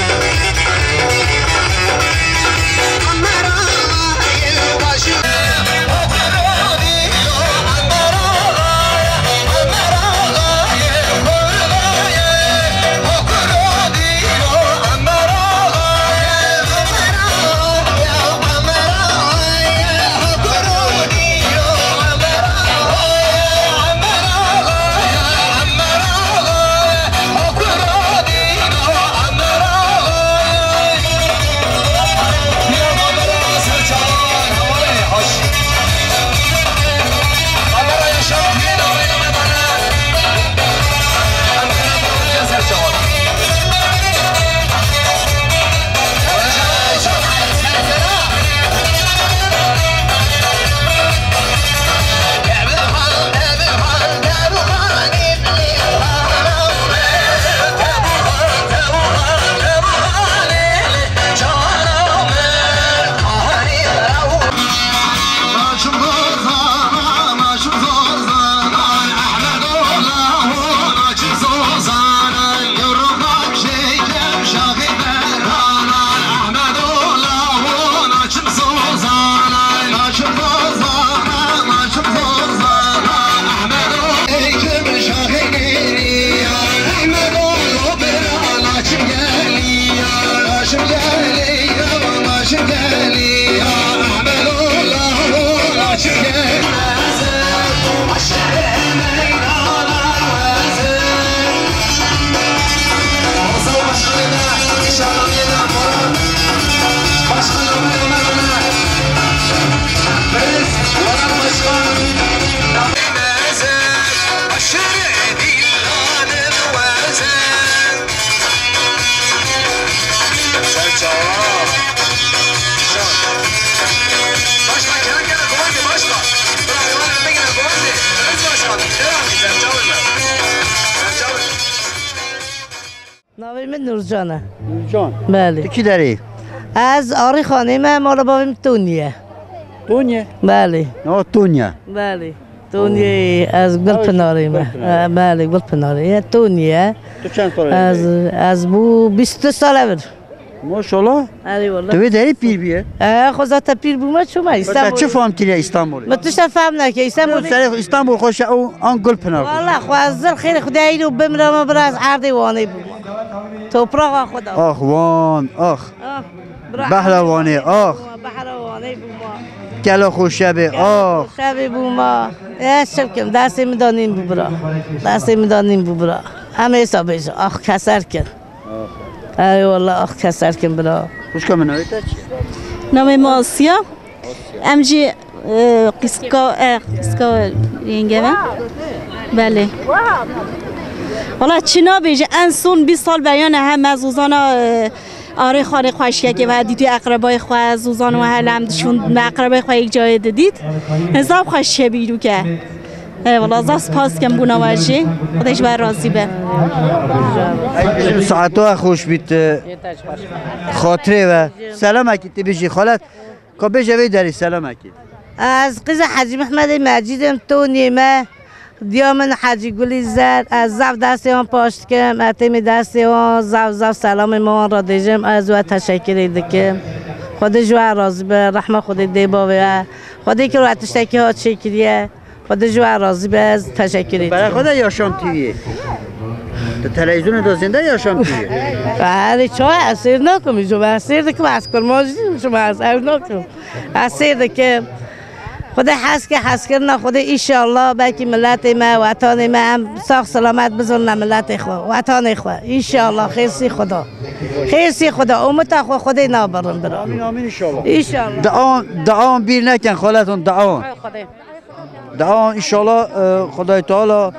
Navê min Nurcan e. Nurcan. Belê. Tu kî derê? Ez Arîxanê me, mala bavê min Tonî ye. Tonî? Belê. Nava Tonî ye? Belê. Tonî, ez Gulpinarê me. Gulpinarê. Ha, belê, Gulpinarê ye. Tonî ye. Tu çend sal e? Ez, ez bû bîst û du sal e vir. Maşallah. Erê wala. Tu vê derê pîr bûye? E, xwe zaten pîr bûme, çûme Îstanbulê. Te çi fam kiriye Îstanbulê? Min tişta fam neke, Îstanbulê. Serê Îstanbul xweş e û an Gulpinar xweş e? Wala, xwe ez zir xêrê Xwedê îro bimrame, bira ez erdê Wanê bûme. Topraxa xwe da. Ax Wan, ax. Ah, bira Behra erdê Wanê, ax. Bûme, Behra Wanê bûme. Kela xweşe be, ax. Xweşe be bûme. E, çi bikim, destê min da nîn bû bira. Destê min da nîn bû bira. Em êsa bêjin, ax keser kin. Ey wallah, ax keser kin bira. Xwişka min, navê te çi ye? Navê min Asya. Em jî, e, qîska, e, qîska yenge me. Belê. Wala çi nabêje, en son bîst sal beriya ne hem ez Zozana, e, arê xanê xweşiyekê ve dîtî eqrebayê xwe, Zozan ve hele em dişûn me eqrebayê xwe yek cayê didît. Zaf xweş çebîrûke. Ê wala, zaf spas dikim bûna we jî. Xwedê ji we razî be. Saeta we xweş bît, e, xatirê we. Selamekî tu bijî xalet. Ka bêje vê derî selamekî. Ez qîza Hecî Mehmedê Mecîd im, Toniyê me, diya min Hecî Gulî Zer, ez zaf destê wan paş dikim, ez têmê destê wan, zaf zaf selamê me wan re dêjim, ez we teşekkirê dikim. Xwedê ji we razî be, rehma Xwedê dê bavê we. Xwedê kir we tiştekî ha çêkiriye. Xwedê ji we razî be, ez teşekkirê Bere dikim. Xwedê Yaşam T V'yê. Tu televizyonê de zênde Yaşam T V'yê. Erê, çawa ez sêr nakim, ji me ez sêr dikim, ez kurmancî, ji me ez ew nakim. Ez sêr dikim. Xwedê hez ke hezkirina Xwedê, înşallah belkî miletê me, wetanê me em sax selamet bizirine miletê xwe, wetanê xwe. Înşallah, xêrsî Xweda. Xêrsî Xweda, umita xwe Xwedê nabirin bira. Amîn, amîn, înşallah. Înşallah. Dua, dua bîr nekin xaleton, dua. Xwedê. Dua înşallah, e, Xwedayê Teala,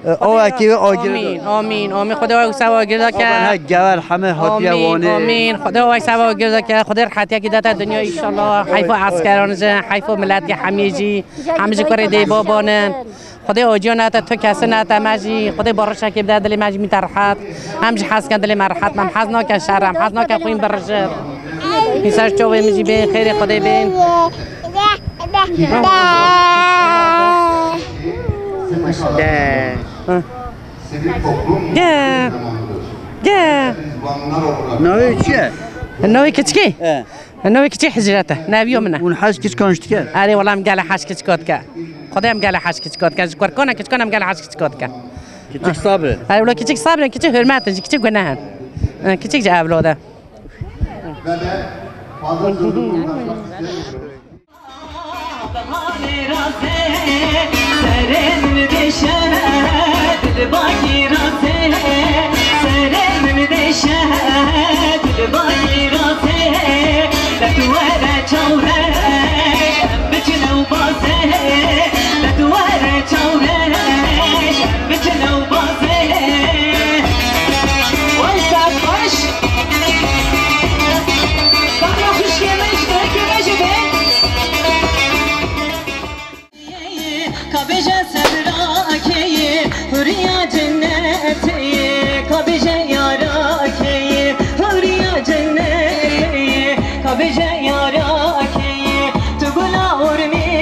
e, awekî wê agir Amîn, amîn, amîn. Xwedê wek sewa agir dake. He, gewer heme hatiye Amîn, wanê. Amîn. Xwedê wek sewa agir dake. Xwedê rehetiyekî date dinya înşallah. Heyfo eskeran jî, heyfo miletî hemî jî. Hemî jî kurê dê babanin. Xwedê aciya nete tu kesin nete me jî. Xwedê barişekê bide dilê me jî mîte rehet. Em jî hez ken dilê me rehet. Em hez naken şer, em hez naken xwîn birijin. Hîn ser çavê min jî bên, xêrê Xwedê bên. De. Ha. De. De. Navê çi ye? Navê kiçikê? He. Navê kiçikê Hicret e. Neviya min e. Hûn hez kiçikan jî dikin? Erê, wela em gelek hez kiçika dike. Xwedê em gelek hez kiçika dike. Ji kurkana kiçikan em gelek hez kiçika dike. Kiçik sabir. Erê, wela kiçik sabir, kiçik hurmet, kiçik guneh. Ha, kiçik ji evlad e. Bihanê razê, serê min dêşe, dilbakî razê, serê min dêşe, dilbakî razê, derdwere çawreş, em biçine û bazê, derdwere çawreş, em biçine û bazê. Oy, saet xweş. Bana xwişkê me ji dayikê me jî bê. Ka bêje sebra keye, huriya cennetê ye. Ka bêje yara keye, huriya cennetê ye. Ka bêje yara keye, tu gula urmê ye.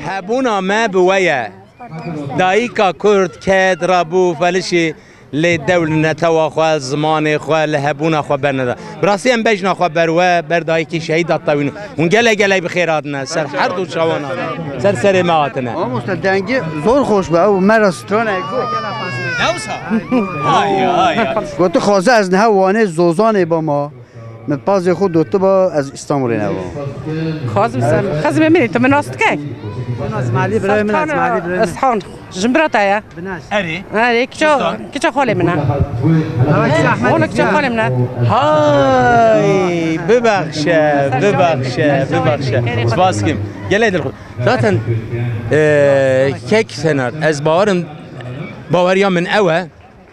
Hebûna me bi we ye. Dayika Kurd ket, rabû, felişî, lê dew li netewa xwe, zimanê xwe, li hebûna xwe berneda. Bi rastî em bejna xwe ber we, ber dayikî şehîd da tewîn. Hûn gelek gelek bi xêr hatine. Ser her du çawana. Ser serê me hatine. Mamoste, dengê zor xweş be, ew me re stranê got. Dewsa? Ay, ay, ay. Got, tu xwaze ez niha Wanê Zozanê bama. Min pazê xwe dotiba, ez Îstanbulê neba. Xwazim sen. Xezimê min ê, tu min nas dikey? Nas malî birayê min, ez malî birayê min. Ishan. Jin bira te ye? Erê. Erê, kiça, kiça xalê min e. Ola kiça xalê min e. Hay, bibexşe, bibexşe, bibexşe. Spas kim? Gelê dilxwe. Zaten, e, kek Senar, ez bawerim, baweriya min ew e.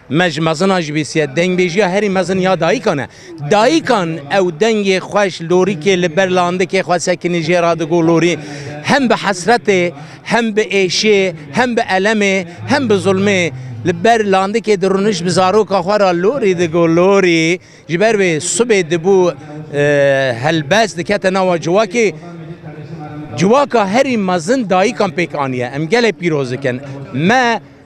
Me ji mezina jî bîsiye, dengbêjiya herî mezin ya dayikan e. Dayikan ew dengê xweş lorîkê li ber landikê xwe sekinî jê re digo lorî. Hem bi hesretê, hem bi êşê, hem bi elemê, hem bi zulmê li ber landikê dirûniş bi zaroka xwe re lorî digo lorî. Ji ber wê sibê dibû, e, helbest dikete nava civakê. Civaka herî mezin dayikan pêk aniye. Em gelek pîroz dikin. Me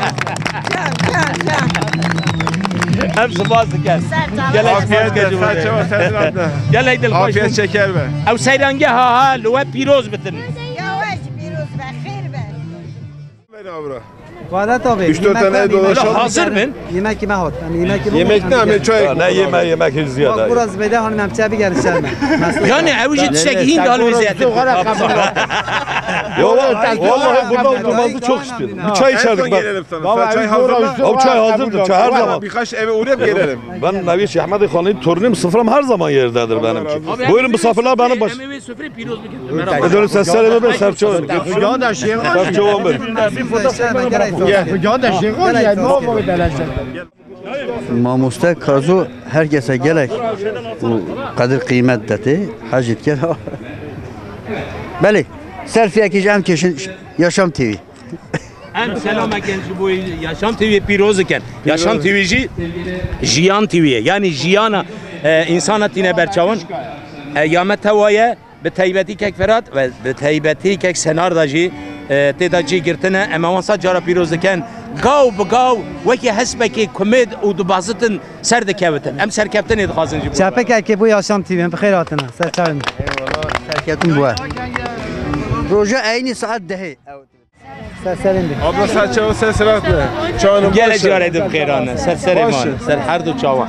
Can, can, can. Em spas dikin. Gelek spas Afiyet olsun, dikin. Sağ ol, sağ ol. Gelek dilxweş Afiyet bûn. Şeker be. Ew seyrangeha ha li we pîroz bitin. Ya we jî pîroz be, xêr be. Ver abra. Vadat abi, Üç dört yemek tane var, dolaşalım. Hazır bin. Yemek yeme hat. Yani yemek yeme Yemek ne? Yemek çay. Ya ne yeme, yemek hiç ziyade. Bak, biraz bede hanım hem çay bir gelirsen. Yani ev işi çek, hing hanım ziyade. Yok, vallahi burada oturmanızı çok istiyordum. Bir çay içerdik bak. Baba çay hazırla. O çay hazırdır, çay her zaman. Birkaç eve uğrayıp gelelim. Ben Nevi Şeyh Ahmet Han'ın torunuyum, sofram her zaman yerdedir benimki. Buyurun misafirler benim baş. Sofrayı pîroz bikin. Dönün seslerimi ben serçe. Ya da şey Serçe on bir. Ya da şey ya. Mamoste Kazo herkese gelek û qedir qîmet detê, hecî dike. Belê, selfiyekî ji em kêşin Yaşam T V. Em selamekên ji bo Yaşam T V pîroz dikin. Yaşam T V jî Jiyan T V ye. Yani jiyana, e, insana tîne berçawan. E, ya me tewa ye, bi taybetî kek Firat ve bi taybetî kek Senar da jî, e, tê de cî girtine. Em wan sed cara pîroz dikin. Gav bi gav wekî hespekê kumêd û dibazitin ser dikevitin. Em serkeftinê dixwazin ji bo. Çepekekê bo Yaşam T V, bi xêr hatine. Ser çavên. Eyvallah, serketin bu. Roja eynî saet dehê. Ser serên de. Abla saçava ses rahat mı? Çağının Gelek başı. Carê de bi xêr hatine. Ser serê Başı. Man, ser her du çawan.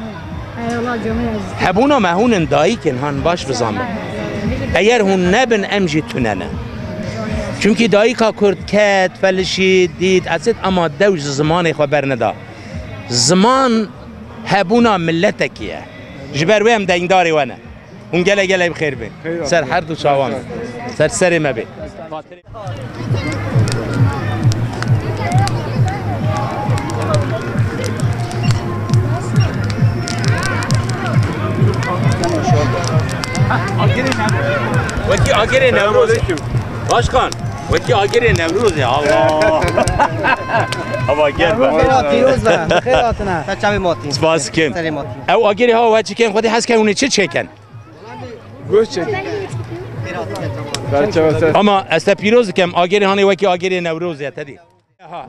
Hebûna me hûn in dayikên han baş bizanbin. Eger hûn nebin em jî tune ne. Çimkî dayika Kurd ket, felişî, dît, esit ama dew ji zimanê xwe berneda. Ziman hebûna miletekî ye. Ji ber wê em deyngdarê we ne. Hûn gelek gelek bi xêr bin. Ser her du çawan. Ser serê me bê. Newroz. Başkan, wekî agirê Newrozê, Allah. Ava gel be. Xêra pîroz be, xêr hatine. Te çavê matî. Spas kim? Serê matî. Ew agirê ha we çiken, xwedî hez ken hûnê çi çêken? Guh çek. Ama ez te pîroz dikem, agirê hanê wekî agirê Newrozê, te dî. Aha.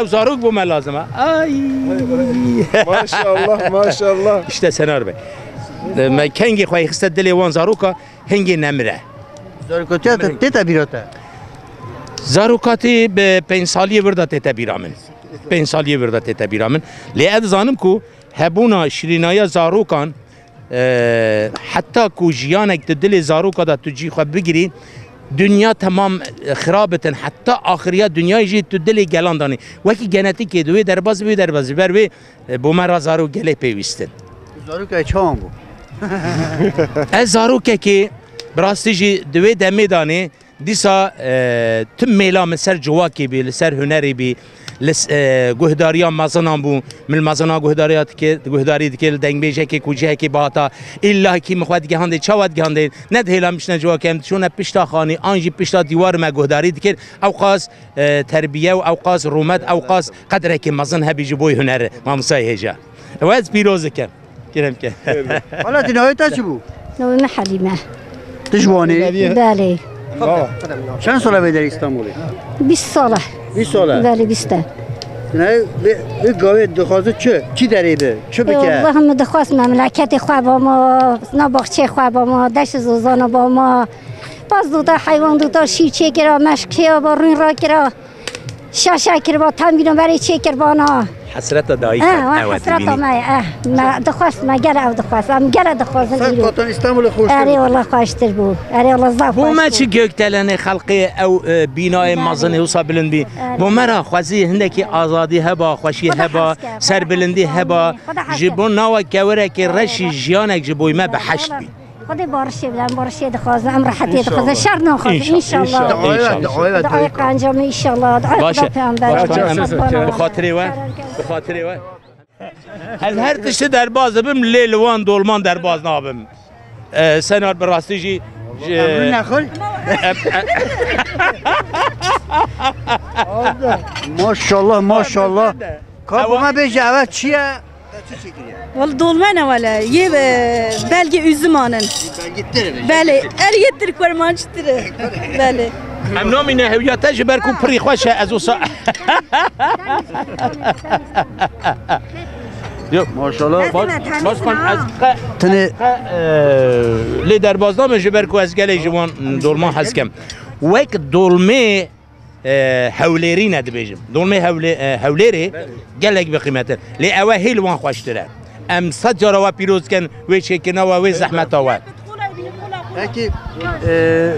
Ew zarok bo me lazim e. Ay. Maşallah, maşallah. İşte Senar Bey. E, me kengê xwe xiste dilê wan zaroka hingê nemire. Zarokatiya te tête bîra te? Zarokatî bi pênc saliyê vir de tête bîra min. Pênc saliyê vir de tête bîra min. Lê ez dizanim ku hebûna şirînaya zarokan Ee, heta ku jiyanek tu dilê zaroka de tu cî xwe bigirî, dinya temam, e, xirabitin. Heta axiriya dinyayê jî tu dilê gelan danî. Wekî genetîkê di wê derbas, wê derbas. Ji ber wê, e, bo me ra zarok gelê pêwîstin. Zarokek çawan bû? Ez zarokekê bi rastî jî di wê demê danê. Dîsa, e, tim mêla min ser civakê bî, li ser hunerê bî, li s-, e, guhdariya mezinan bû. Min li mezinan guhdariya dike, guhdarî dike, li dengbêjekê ku cihekê bihata, îllahî min xwe digihandê, çawa digihandê? Ne dihêla min çine civakê, em diçûne pişta xanî, an jî pişta dîwar me guhdarî dikir. Ewqas, e, terbiye û ewqas rûmet, ewqas qedrekê mezin hebî ji bo huner, mamostayê hêja. Ew ez pîroz dikim. Kerem ke. Hala tu navê te çi bû? Navê me Helîme. Tu ji Wanê? Belê. Çend sala vê derê Îstanbulê? Bîst sala. Bîst sala? Belê, bîst e. Ne, vê, vê gavê dixwaze çi? Çi derê bi? Çi E, bike? Wallahî min dixwast memleketê xwe bama, na baxçeyê xwe bama, deş û zozana bama. Baz duta heywan duta şî çêkira, meşk çêya ba rûn rakira. Şaşa kiriba, tam bîno berê çê kir bana. Hesreta dayî Eh, kir, eh, ew hesreta dibînî. Me, eh, me dixwest, me gere ew dixwest. Em gere dixwazin Sen îro. Katan Îstanbulê xweştir Erê bû. Wala xweştir bû. Erê wala zaf Bo me xweştir. Çi gökdelenê xelqê ew, e, bînayê Erê. Mezinê wisa bilind bî. Erê. Bo me ra xwezî hindekî azadî heba, xweşî Xweda heba, hez ke, serbilindî Xweda heba. Hez ke. Ji bo nawa kewirekê reşî jiyanek ji boy me bi heşt bî. Xwedê barişê bide, em barişê dixwazin, em rehetiyê dixwazin, şer naxwazin, înşallah. Duaya, duaya Duayê qenca me, înşallah. Duayê Baş e. Xweda peyamber. Baş e. Em bi xatirê we, bi xatirê we. Ez her tiştî derbaz dibim, lê li wan dolman derbaz nabim. E, Senar bi rastî jî, jî, Emrû nexwe. Em, e, Maşallah, maşallah. Ka Ewa- bana bêje eve çi ye? Wal dolme ne wele. Yê be belgê üzüm anin. Belgê tir e. Belê. Er yê tir kurmancî tir e. Belê. Em namîne hewiya te ji ber ku pirî xweş e, ez wisa. Yok. Maşallah. Baş, başkan ez qe, Tenê qe, e, lê derbaz nabim ji ber ku ez gelek ji wan dolma hez kem. Wek dolmê e, Hewlêrî ne dibêjim. Dolmê Hewlê-, e, Hewlêrê gelek bi qîmet e. Lê ew e hê li wan xweştir e. Em sed cara we pîroz dikin, wê çêkirina we, wê zehmeta we. Peki, e,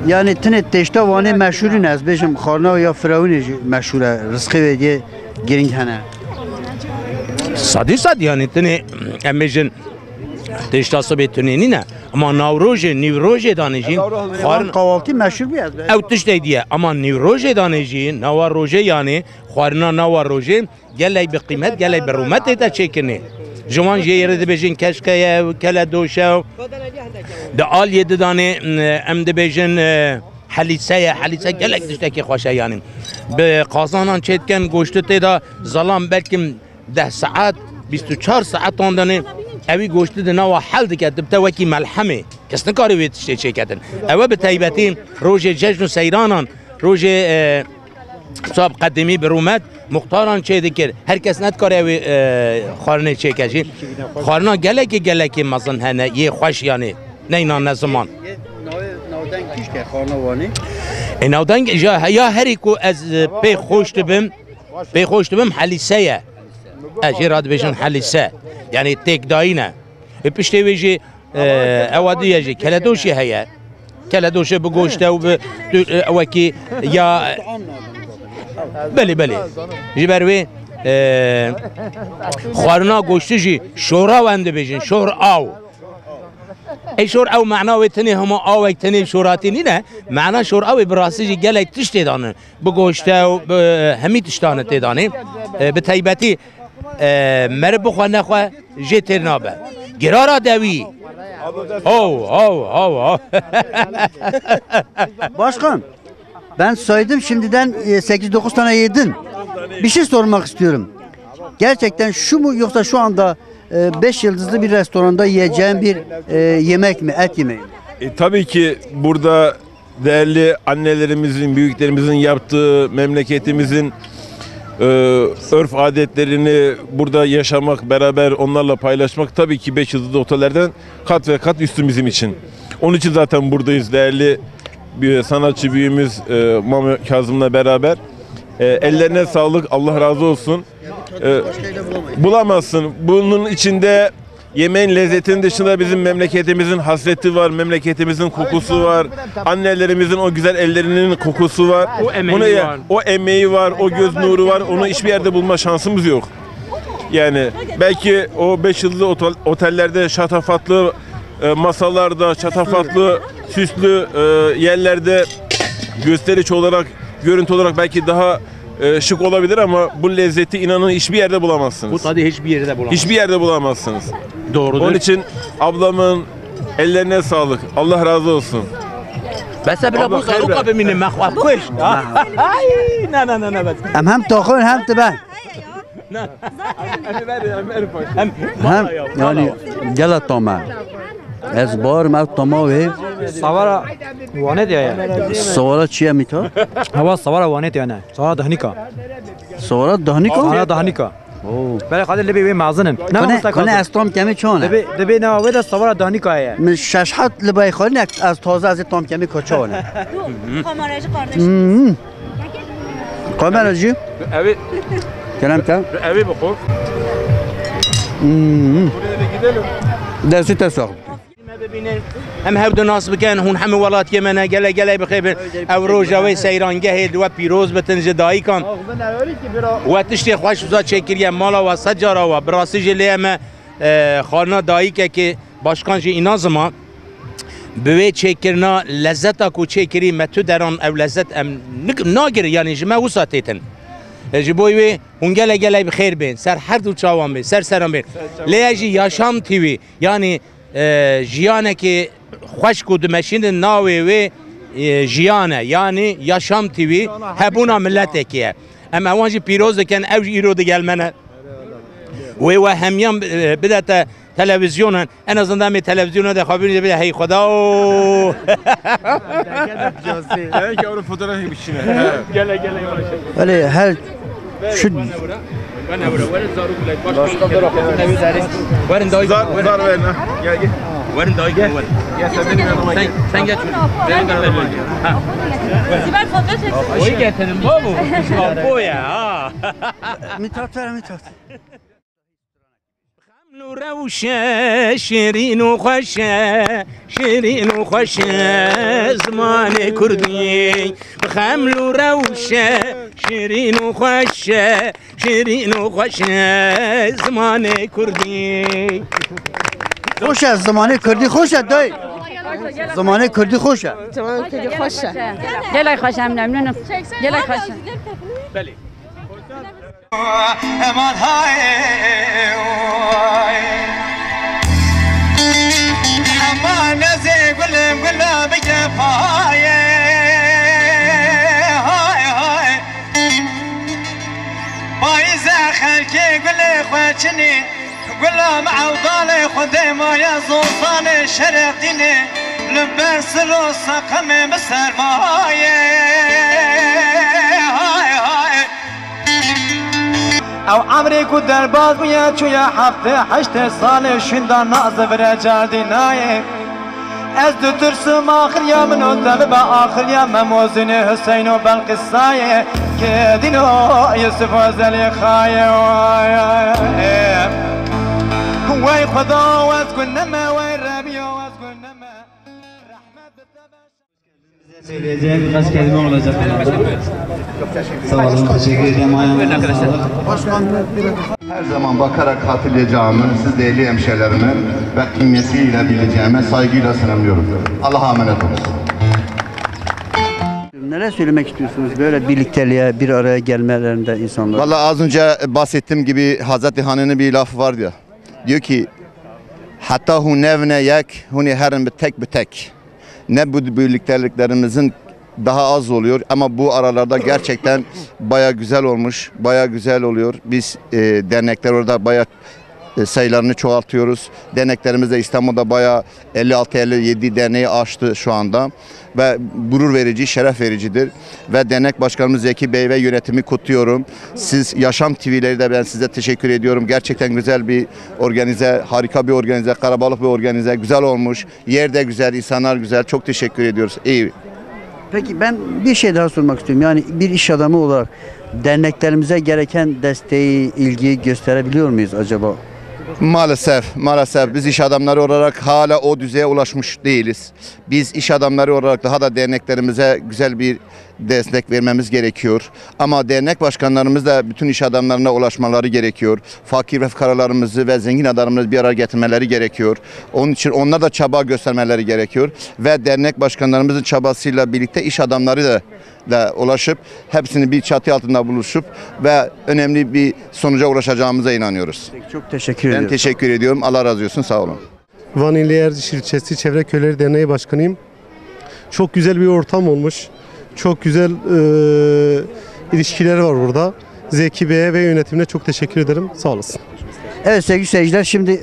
yani tenê têşta Wanê meşhûr in, ez bêjim xwarina ya Firawûnê jî meşhûr e, rizqê wê diyê giring hene. Sedî sed yani tenê em bêjin Têşta sibê tunê nîne. Ama navrojê, nîvrojê danê jî. Xwarin kahvaltî meşhur bû ez. Ew tiştê diye. Ama nîvrojê danê jî, nawa rojê yanê, xwarina nawa rojê, gelek bi qîmet, gelek bi rûmet tê te çêkirinê. Ji wan jê rê dibêjin keşke ye, keledoş e. Di aliyê didanê, em dibêjin, e, helîse ye. Helîse gelek tiştekî xweş e yanî. Bi qazanan çêdikin, goştu tê de zalam belkim deh saet, bîst û çar saetan danê, ewî goştî di nava hel dike, dibite wekî melhemê. Kes nikare wê tiştê çêketin. Ew e bi taybetî rojê cejn û seyranan, rojê, e, sab qedimî bi rûmet, muxtaran çê dikir. Her kes nedikare wê, e, xwarinê çêke jî. Xwarina gelekî, gelekî mezin hene, yê xweş yanî. Neyna ne ziman. Navdeng tişt e xwarina Wanê? E, navdeng ya, ya herî ku ez, e, pê xweş dibim, Pê xweş dibim helîse ye. Ez jê re dibêjin helîse. Yanî têkdayîn e. Ê piştê wê jî, e, ewa diye jî keledoşê heye. Keledoşê bi goşte û bi tu, e, ewekî ya, belê, belê. Ji ber wê, e, xwarina goştî jî şora wen dibêjin, şor aw. Ê şor ew mana wê tenê hema awek tenê şoratî nîne. Mana şor awê bi rastî jî gelek tiştê dane. Bi goşte û bi hemî tiştane tê danê. E, bi taybetî, e, meriv bixwe nexwe jê têr nabe. Girara dewî. Hav, hav, hav, hav. Başkan, ben saydım şimdiden, e, sekiz dokuz tane yedin. Bir şey sormak istiyorum. Gerçekten şu mu yoksa şu anda, e, beş yıldızlı bir restoranda yiyeceğim bir, e, yemek mi, et yemeği mi? E, tabii ki burada değerli annelerimizin, büyüklerimizin yaptığı memleketimizin, e, örf adetlerini burada yaşamak, beraber onlarla paylaşmak tabii ki beş yıldızlı otellerden kat ve kat üstün bizim için. Onun için zaten buradayız değerli bir sanatçı büyüğümüz, e, Mami Kazım'la beraber. E, ellerine sağlık, Allah razı olsun. E, bulamazsın. Bunun içinde yemeğin lezzetinin dışında bizim memleketimizin hasreti var, memleketimizin kokusu var, annelerimizin o güzel ellerinin kokusu var. O emeği Bunu ya- var. O emeği var, o göz nuru var. Onu hiçbir yerde bulma şansımız yok. Yani belki o beş yıldızlı otel- otellerde şatafatlı, e, masalarda, şatafatlı, süslü, e, yerlerde gösteriş olarak, görüntü olarak belki daha, e, şık olabilir ama bu lezzeti inanın hiçbir yerde bulamazsınız. Bu tadı hiçbir yerde bulamazsınız. Hiçbir yerde bulamazsınız. Doğrudur. Onun için ablamın ellerine sağlık. Allah razı olsun. Bes e bila Abla, bu zaroka xeyr be. Bimîne me xwe kuş. Ay, na, na, na, na, bes. Em hem toxin hem tiben. Em, Hem, valla yani, ya, valla. Gela tame. Ez barim ev tama wê. Sawara Wanê diye ya. Sawara çi ye mîta? Hewa sawara Wanê diye ne. Sawara Dahnika. Sawara Dahnika? Sawara Dahnika. Oo. Belê xade libê wê mezin in. Ne Kone, usta kone kaldı. Ez tam kemî çon e. Libê, libê ne wê de sawara Dahnika ye. Min şeş hat libay xwe ne ez taze ez tam kemî koçon e. Kameracı kardeş. Hmm. Kamera jî. Evi. Kerem te. Evi bixo. Hmm. Destê te sax. Em hev du nas bikin, hûn hemû welatiyê me ne, gelek gelek bi xêr bin. Ev roja wê seyrangehê di we pîroz bitin ji dayikan. We tiştê xweş uza çêkiriye, mala we sed cara we. Bi rastî jî lê me, e, xalina dayikekê başkan jî îna zima. Bi wê çêkirina lezzeta ku çêkirî me tu deran ev lezzet em nik-, nagir, yanî ji me wisa têtin. E, ji bo wê hûn gelek gelek bi xêr bên, ser her du çawan bên, ser seran bên. Lê ez jî Yaşam T V, yanî, e, jiyanekê xweş ku dimeşînin navê wê, e, jiyan e, yanî Yaşam T V hebûna miletekê ye. Em ewan jî pîroz dikin, ew jî îro digel me ne. Wê we hemiyan, e, bidete televîzyonan. En azından em ê televîzyona de xwe bibînin, bide hey Xweda o. Gerek ki orada fotoğraf bir şey. Gele gele yavaş. Öyle her şu Werin dayik. Zar, zar verin ha. Gel, gel. Werin dayik, werin. Gel, sen benim yanıma gel. Sen, sen geç. Benim yanıma gel. Ha. Sibel fotoğraf çeksin. Oyu getirin babu. Babu ya ha. Mithat ver Mithat. Bi xeml û rewş e, şirîn û xweş e, şirîn û xweş e, zimanê kurdî. Bi xeml û rewş e, şirîn û xweş e, şirîn û xweş e, zimanê kurdî. Xweş e, zimanê kurdî xweş e, dayê. Zimanê kurdî xweş e. Zimanê kurdî xweş e. Gelek xweş e, em memnûn in. Gelek xweş e. Belê. Eman hay oy. Eman ez ê gulim gula bike payê. Hay hay. Payîze xelkê gulê xwe çinî. Gulam ewdalê Xwedê maye zozanê şerê dînê li ber sir û seqemê bi sermayê. Hay hay. Ew emrê ku derbaz bûye çûye heftê heştê salê şûnda nazivire cardînayê. Ez ditirsim axiriya min û te bibe axiriya me Mozînê Huseyn û Belqîsayê, Kedîno Yusuf û Zelîxayê. Wey Xweda ez guneme, wey Rebîyo ez guneme. Rehmet bi te be. Söyleyeceğim birkaç kelime olacak. Sağ olun, teşekkür ederim. Ayağınıza sağlık. Her zaman bakarak hatırlayacağımı, siz değerli hemşehrilerimi ve kıymetiyle bileceğime saygıyla selamlıyorum. Allah'a emanet olun. Neler söylemek istiyorsunuz böyle birlikteliğe, bir araya gelmelerinde insanlar? Vallahi az önce bahsettiğim gibi Hazreti Hani'nin bir lafı vardı ya. Diyor ki, Hatta hûn nevine yek, hûn ê herin bi tek bi tek. Ne bu birlikteliklerimizin daha az oluyor ama bu aralarda gerçekten baya güzel olmuş, baya güzel oluyor. Biz, e, dernekler orada baya, e, sayılarını çoğaltıyoruz. Derneklerimiz de İstanbul'da baya elli altı elli yedi derneği aştı şu anda. Ve gurur verici, şeref vericidir. Ve dernek başkanımız Zeki Bey ve yönetimi kutluyorum. Siz Yaşam T V'leri de ben size teşekkür ediyorum. Gerçekten güzel bir organize, harika bir organize, karabalık bir organize. Güzel olmuş. Yer de güzel, insanlar güzel. Çok teşekkür ediyoruz. İyi. Peki ben bir şey daha sormak istiyorum. Yani bir iş adamı olarak derneklerimize gereken desteği, ilgiyi gösterebiliyor muyuz acaba? Maalesef, maalesef biz iş adamları olarak hala o düzeye ulaşmış değiliz. Biz iş adamları olarak daha da derneklerimize güzel bir destek vermemiz gerekiyor. Ama dernek başkanlarımız da bütün iş adamlarına ulaşmaları gerekiyor. Fakir ve fukaralarımızı ve zengin adamlarımızı bir araya getirmeleri gerekiyor. Onun için onlar da çaba göstermeleri gerekiyor. Ve dernek başkanlarımızın çabasıyla birlikte iş adamları da, da ulaşıp hepsini bir çatı altında buluşup ve önemli bir sonuca ulaşacağımıza inanıyoruz. Peki, çok teşekkür Ben ediyorum. teşekkür ediyorum. Allah razı olsun. Sağ olun. Van ili Ercişil ilçesi Çevre Köyleri Derneği Başkanıyım. Çok güzel bir ortam olmuş. Çok güzel, e, ilişkiler var burada. Zeki Bey'e ve yönetimine çok teşekkür ederim. Sağ olasın. Evet sevgili seyirciler, şimdi e,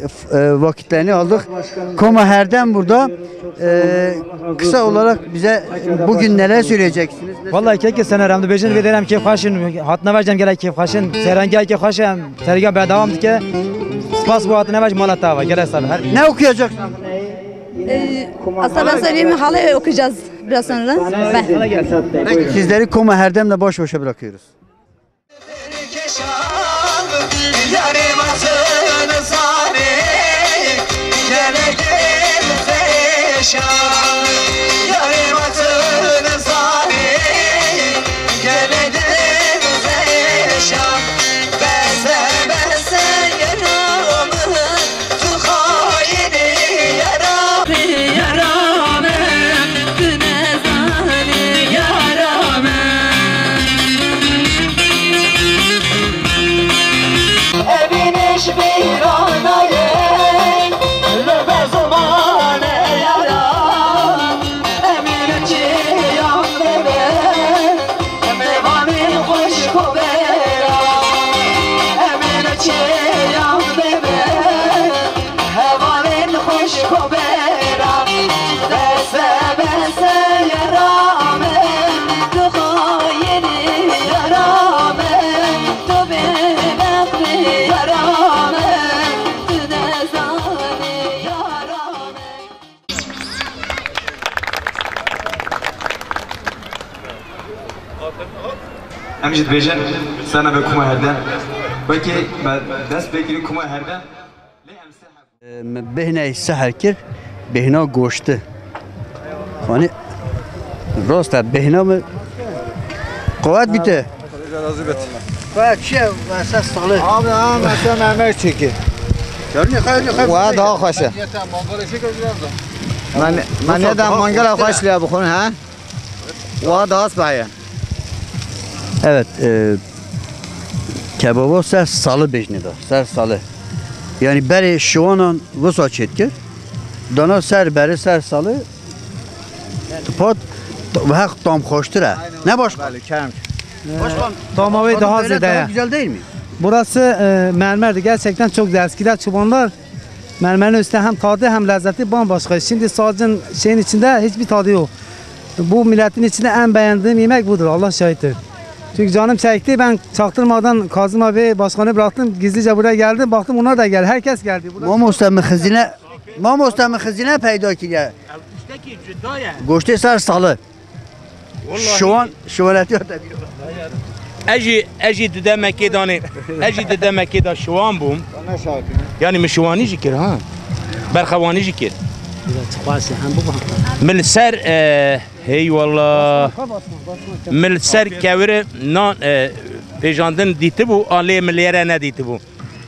vakitlerini aldık. Koma Herdem burada. E, kısa olarak bize bugün neler söyleyeceksiniz? Vallahi keke sene remde bejin ve derem keyf xweşin, hatine vecem gelek keyf xweşin, serengel keyf xweşin, serengel berdewam dike. Spas bu hatine vec mala tava, gelek sağ ol. Her Ne okuyacaksın? Ee, aslında ben söyleyeyim, halay okuyacağız biraz sonra. Ben. Peki, sizleri Koma Herdem'le baş başa bırakıyoruz. Tu xayinî yara min, yara min, tu nezanî yara min. Evîn ji bîra nayê, li be zimanê yara. Emîn çiyan bebe, mêvanê xweş ku bêra. Emîn çiyan bebe, hevalên xweş ku bêra. Bese bese yara min, tu xayinî yara min, tu bêbextî yara min, tu nezanî yara min. Em jî dibêjin, sena be kuma herde. Wekî me dest pê kirî kuma herde. Lê em sê heb- Min bêhneyê seher kir, bêhna goşti. Hani rast e, bêhna mi qewet bîte. Xwedê razî bit. Xwedê çi ye, mesela salih. Abi, ha, mesela Mehmet çekir. Görünüyor, xeyr, xeyr. Wa daha xweş e. Yeter, mangalê çeker biraz da. Me, me neda mangala xweş lê bixwin, ha? Wa daha spaye. Evet, e, kebaba ser salı bejnê de, ser salı. Yani berê şiwanan wisa çêtkir. Dana ser berê ser salı, pat ve hak tam xweştir e. Ne başka? Belê, kerem. Başkan, Tamamı daha böyle ziyade daha ya. güzel değil mi? Burası, e, mermerdi. Gerçekten çok güzel. Eskiden çobanlar mermerin üstüne hem tadı hem lezzeti bambaşka. Şimdi sacın şeyin içinde hiçbir tadı yok. Bu milletin içinde en beğendiğim yemek budur. Allah şahittir. Çünkü canım çekti. Ben çaktırmadan Kazım abi başkanı bıraktım. Gizlice buraya geldim. Baktım onlar da geldi. Herkes geldi. Burada Mamoste mi xizine, mamoste mi xizine peyda kiriye. Tiştekî cuda ye. Goştê ser salı. Şiwan, şiwanetî te bîra. Ez jî, ez jî di demekê danê, ez jî di demekê de şiwan bûm. Yanî min şiwanî jî kir ha. Berxewanî jî kir. Min li ser, e, heyvallah. Min li ser kewirê nan, e, pêjandin dîtibû, a lê min lê re nedîtibû.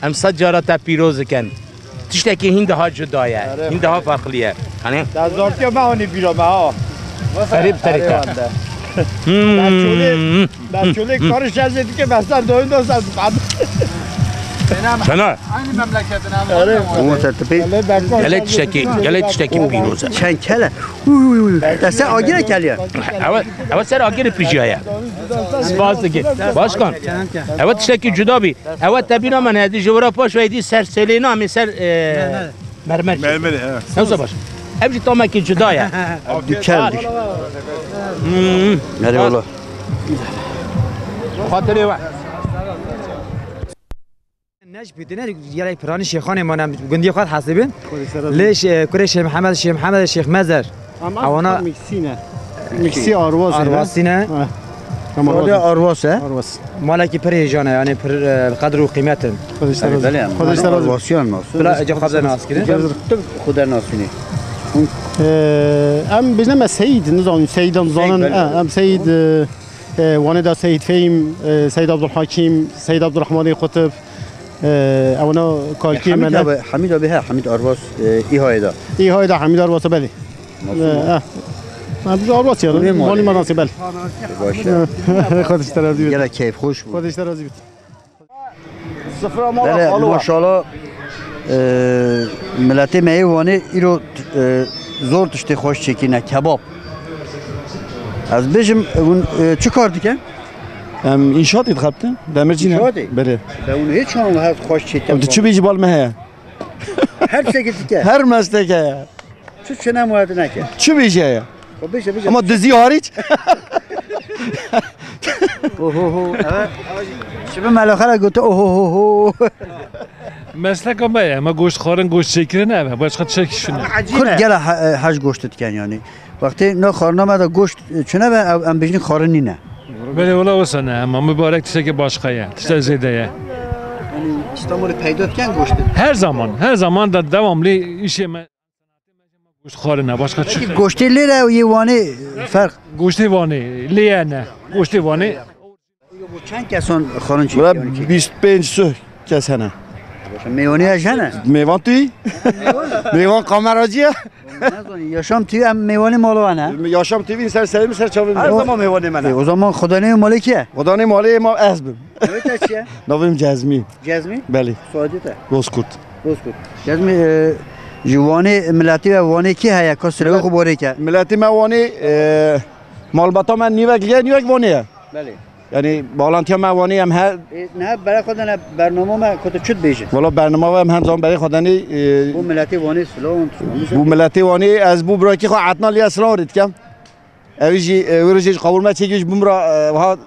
Em sed cara te pîroz dikin. Tiştekî hîn daha cuda ye. Erê. Hîn daha farklı ye. Hani? Te zartiya me anî bîra me ha. Qerîb terî te. Erê wende. Hmm. Ben çolê, ben çolê karış ez dike, ben sen doyum da sen. Fena. Aynı memleketin abi. Umut Ertipî. Gelê tiştekî, gelê tiştekî pîroz e. Çend kele. Uy, uy, uy. Te ser agire keliye. Ewe, ewe ser agire pijîyaye. Spas dike. Başkan. Ewe tiştekî cuda bî. Ewe te bîna me nehedî ji wira paş ve êdî ser selêna me ser, e, mermer. Mermer, he. Ne wisa baş. Ev jî tamekî cuda ye. Dikel. Hmm. Nerê ola. Xatirê we. Neş bitine, gelek piranî şêxanê mane, gundî xwe hesibin. Lê şê-, kurê Şêx Mihemed, Şêx Mihemed, Şêx Mezer. Ama ewana miksî ne. Miksî arwasî ne. Arwasî ne. Ha. Tamam, Sade arwasî. Arwas e. Arwas. Malekî pir hêjan e, yani pir, e, qedr û qîmet in. Xwedê ji te razî. Belê, belê, em Xwedê ji te razî. Arwasiyan nas. Bila ece xwe de nas kirin. Tu xwe de nasînî. Ee, em bijne me Seyîd, nizanim, Seyîdan zanin. Belê. Ha, em Seyîd, e, e, Wanê de Seyîd Fehîm, e, Seyîd Abdulhakîm, Seyîd Abdurrahmanê Qutb, e, ewna kalkê Hemîd me ne. Abi, Hemîd abi he, Hemîd Arvas, e, İHA'yê de. İHA'yê de Hemîd Arvas, belê. Nasıl? E, eh. Ben bu Arvas ya. Malî manasê, belê. Baş. Xwedê ji te razî bit. Gera keyf hoş bu. Xwedê ji te razî bit. Sifra mala Belê, xalo. Maşallah, e, miletê me yê Wanê îro, e, zor tiştê xweş çêkîne, kebab. Ez bêjim, hûn, e, çi kar dikin? Em înşaatê dixebtin, demircî ne. Înşaatê? Belê. Be hûn hiç an her xweş çêkin. Em tu çi bêjî bal me heye? Her tiştekî dike. Her meslek heye. Çi çi ne muhabbet neke. Çi bêje ya? O bêje, bêje. Ama dizî hariç. Oho ho. Evet. Şimdi melaxara götü oho ho ho. Mesleka me ye, me goşt xwarin, goşt çêkirin ev e, başka tiştekî şûn e. Kurd gela ha-, e, hej goşt diken yani. Wextê na xarina me de goşt, e, çune be, ev, em bijîn xarin nîne. Belê, wela wisa ne, hema mibarek tiştekî başka ye, tiştek zêde ye. Yani İstanbul'u peyda diken goşt. Her zaman, her zaman da devamlı işe me-, goşt xwarin e, başka çi? Peki goştê lêre û yê Wanê ferq? Goştê Wanê, lêye ne. Goştê Wanê. Bu çend kesan xarin çekiyor? Bura bîst pênc sih kes hene. Mêvanî ya jene? Mêvan tu yî? Mêvan kameracı ya. Ne zanî, Yaşam T V em mêvanê mala we ne? Yaşam T V ser serê min, ser çavê min. Her zaman mêvanê me ne. E, o zaman Xudanê malê kî ye? Xudanê malê ma ez bim. Navê te çi ye? Navê min Cezmî. Cezmî? Belê. Soyadê te? Bozkurt. Bozkurt. Cezmî, e, ji Wanê miletê we Wanê kî heye? Ka silewê xwe borê ke. Miletê me Wanê, e, malbata me nîvek li ye, nîvek Wanê ye. Belê. Yani bağlantıya me Wanê em he. E, ne, berê xwe de ne bernama me ku tu çi dibêjin? Wala bernama we em her zaman berê xwe de ne, e, Bu miletê Wanê silav an tiştan. Bu miletê Wanê ez bu birakî xwe Etna liya silav rê dikem. Ew jî, e, wê rojê ji qawurme çêkî ji bin bira, e, wiha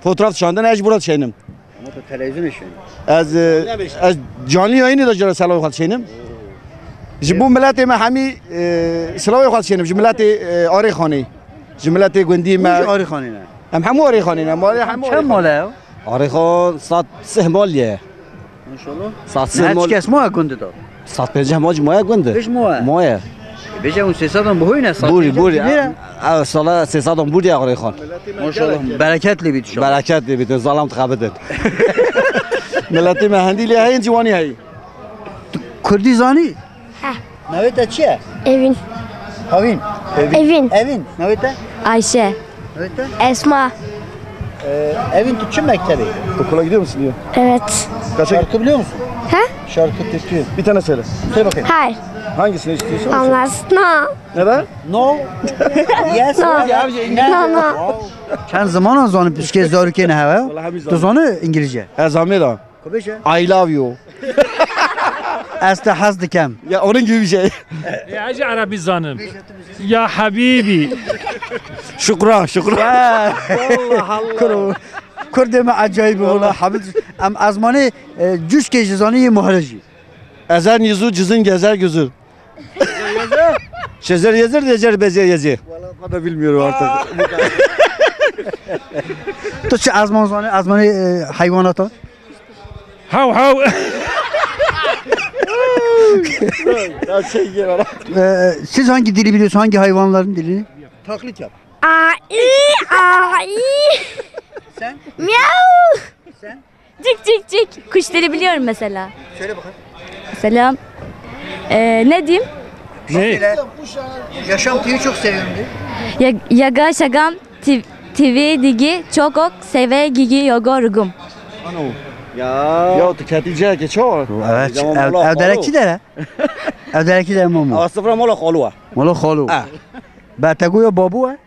fotoğraf dişandin, ez ji bura dişeynim. Ama tu televîzyonê şên. Ez, e, ez canlı yayını da jara silavê xwe dişeynim. Ji bo miletê me hemî, e, silavê xwe dişeynim. Ji miletê, e, Arêxanê. Ji miletê gundî me. Ji Arêxanê ne. Em hemû Arêxanê ne. Malê hemû Çend Arêxanê. Mala ye? Arêxan sed sih mal ye. Maşallah. Sed sih mal. Çi kes maya gundê de? Sed pênceh mal jî maya gundê. Pêş maya? Maya. Bêje hûn sê sedan bi hoy ne, sed Bûrî, pênceh bûrî. Lira. Ev sala sê sedan bûrî Arêxan. Maşallah. Bereket lê bît inşallah. Bereket lê bît. Zalam dixebidin. Miletê me hendî lê heyîn ciwanî heyî. Tu Kurdî zanî? Heh. Navê te çi ye? Evîn. Havîn. Evîn. Evîn. Navê te? Ayşe. Navê te? Esma. Ee, Evîn, tu çi mektebê? Okula gidiyor musun diyor. Evet. Kaça Şarkı biliyor musun? He? Şarkı, türkü. Bir tane söyle. Söyle bakayım. Hayır. Hangisini istiyorsun? Olmaz. No. Neden? No. Yes. No. No, no. Çend ziman zanî pişkê zarokê ne heve? Vallahi bir Tu zanî. Zanî İngilizce? He, zanî da. Ku bêje. I love you. Ez te hez dikem. Ya onun gibi bir şey. Ya, ez Erebî zanim. Ya Habîbî. Şukran, şukran. Allah Allah. Kuro. Kurdê me acayip wala. Hamid, em ezmanê, e, cuşkê ji zanî yê muhre jî. Ezen yüzü cizin gezer gözür. Şezer yezer, yezer bezer yezer. Valla ben de bilmiyorum artık. Tu çi ezman zanî, ezmanê, e, heywanata? Hav hav. Ya şey gel ara. Ee, siz hangi dili biliyorsunuz? Hangi hayvanların dilini? Taklit yap. A, i, a, i. Sen? Miau. Sen? Cik cik cik. Kuş dili biliyorum mesela. Söyle bakalım. Selam. Ee, ne diyeyim? Ne? Yaşam T V'yi çok seviyorum diyor. Ya, yaga şagam T-, T V digi çok ok seve gigi yogo rugum. Ano. Ya. Ya tu ketî cihekê çawa? Evet, Dema ev, mala ev derek xalo. Çi dere? Ev derek çi dere Momo? Astafirullah, mala xalo e. Mala xalo. Ha. Be te got ya babû e?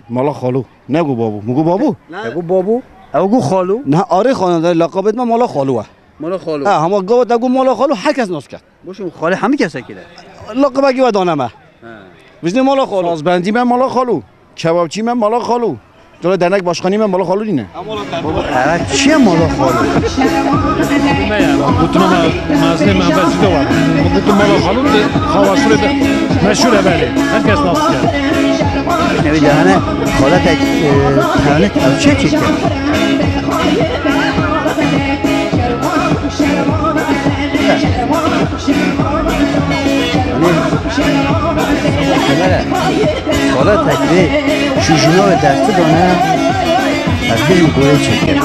Mala xalo. Ne got babû? Min got babû? Te got babû? Ew got xalo. Ne, arê xanede laqabê me mala xalo e. Mala xalo. Ha, hema gava te got mala xalo, her kes nas ket. Boş ver, xalê hemî kesekî de. Laqabekî we dane me. He. Vijnê mala xalo. Sazbendî me mala xalo. Kebapçî me mala xalo. Dole dernek başkanî me mala xalo nîne. Evet, çi ye mala xalo? Me ya, gotina me, mezinê me, em bes de var. Gotin mala xalo de, xawaşûrê de meşhur e belê. Her kes nas diker. Evi dahane, xalatek, e, tanit, ev çi çeker? Yanî, Xalatek vê şûjûna ve destî dane, ez bêjim gorê çêkir.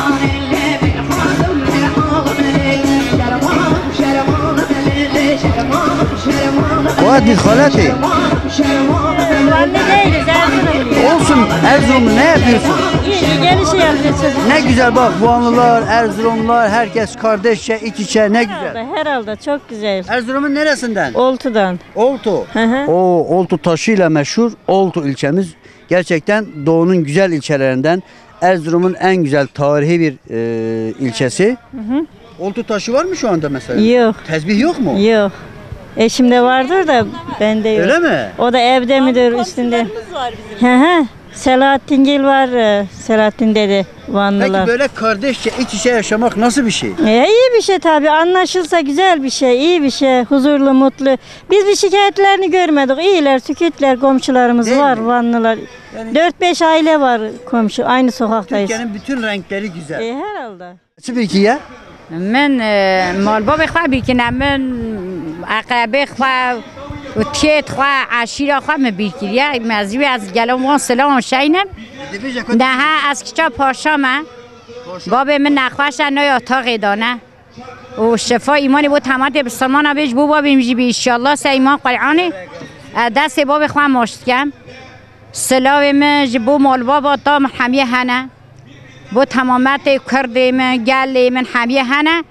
Fuat, biz xalatê. Vanlı değiliz, Erzurumluyuz. Olsun, Erzurumlu, ne yapıyorsun? İyi, iyi, gelişi yapıyoruz. Ne güzel bak, Vanlılar, Erzurumlular, herkes kardeşçe, iç içe, ne güzel. Herhalde, herhalde, çok güzel. Erzurum'un neresinden? Oltu'dan. Oltu. Hı hı. O Oltu taşıyla meşhur Oltu ilçemiz. Gerçekten doğunun güzel ilçelerinden, Erzurum'un en güzel tarihi bir, e, ilçesi. Hı hı. Oltu taşı var mı şu anda mesela? Yok. Tesbih yok mu? Yok. Eşimde vardır da bende yok. Öyle mi? O da evde midir, üstünde? Komşularımız var bizim. Hı hı. Selahattin Gil var, e, Selahattin dede, Vanlılar. Peki böyle kardeşçe iç içe yaşamak nasıl bir şey? E, iyi bir şey tabii. Anlaşılsa güzel bir şey, iyi bir şey. Huzurlu, mutlu. Biz bir şikayetlerini görmedik. İyiler, sükütler, komşularımız var, Vanlılar. Dört beş aile var komşu, aynı sokaktayız. Türkiye'nin bütün renkleri güzel. E, herhalde. Çi bîkî ye? Min, e, malbabê xwe bîkine, min eqrebê xwe û tiyêt xwe, eşîra xwe min bîr kiriye. Me zî wê ez gelo wan silavan şeynim. Neha ez kiça paşa me. Babê min nexweş e, naya taxê dane. Û şifa îmanê bo tematê bisilmana bê ji bo babê min jî bî, înşallah, se îman Qur'anê. E, destê babê xwe maç dikem. Silavê min ji bo malbaba ta min hemiyê hene. Bo temametê kurdê min, gelê min hemiyê hene.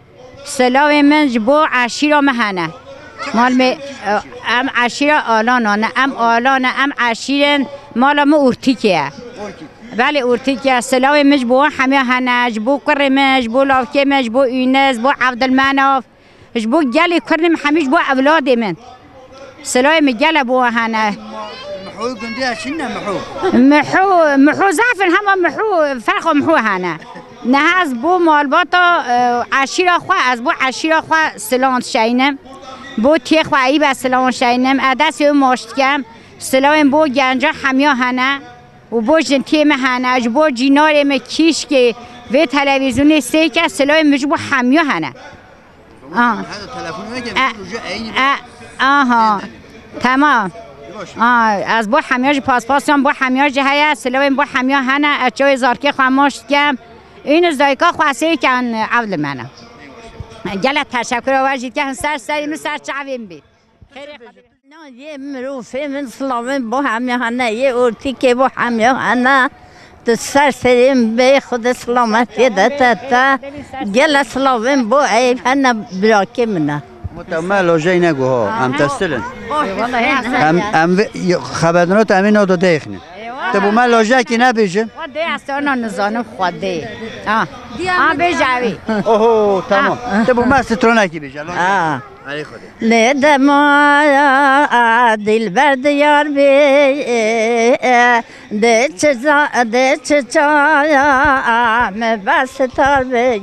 Silavê min ji bo eşîra min hene. Mal me, em eşîra Alana ne, em Alana, em eşîrin, mala min Urtîkê ye. Belê Urtîkê ye. Silavê min ji bo wan hemiya hene, ji bo kurê min, ji bo lavkê min, ji bo Ûnes, bo Evdilmenaf. Ji bo gelê Kurd, em hemî ji bo ewladê min. Silayê min gele bo hene. Miho gundê ez çin ne miho. Miho, miho zaf in, hema miho, ferqa miho hene. Niha ez bo malbata, e, eşîra xwe, ez bo eşîra xwe silan dişeynim. Bo tiyê xwe eyî be silan şeynim. Ez destê wê maç dikem. Silayên bo genca hemiya hene. Û bo jintiyê me hene. Ji bo cînarê me kîşkê vê televîzyonê sêke silayên min ji bo hemiya hene. Ah. Hadi telefonu ver ki, e, ucu eğini e, aha. Tamam. Yavaş. Ah, ez bo hemiya jî paspasyan, bo hemiya jî heye, silavên bo hemiya hene, ez çawê zarkê xwe maç dikem. Ûn ez dayika xwe sêken ev li me ne. Gelek teşekkür we jî dikim, ser serê min, ser çavên bî. Xêrê xwe. Na yê mirovê min silavên bo hemiya hene, yê ortîkê bo hemiya hene. Tu ser serê min bê, Xwedê silametiyê de te te. Gele silavên bo eyb hene birakê min e. Mute me lojey nego ho, em testilin. Em, em vê, xeberdino te em ê nodo deyixînin. Te bo me lojekî nebêjin. Xwedê ez te ona nizanim Xwedê. Ha. Ha, bêje wî. Oho, tamam. Te bo me stronekî bêje, lojekî. Ha. Erê Xwedê. Lê dema dilber diyar bê, di çiza, di çiçaya me bes tar bê,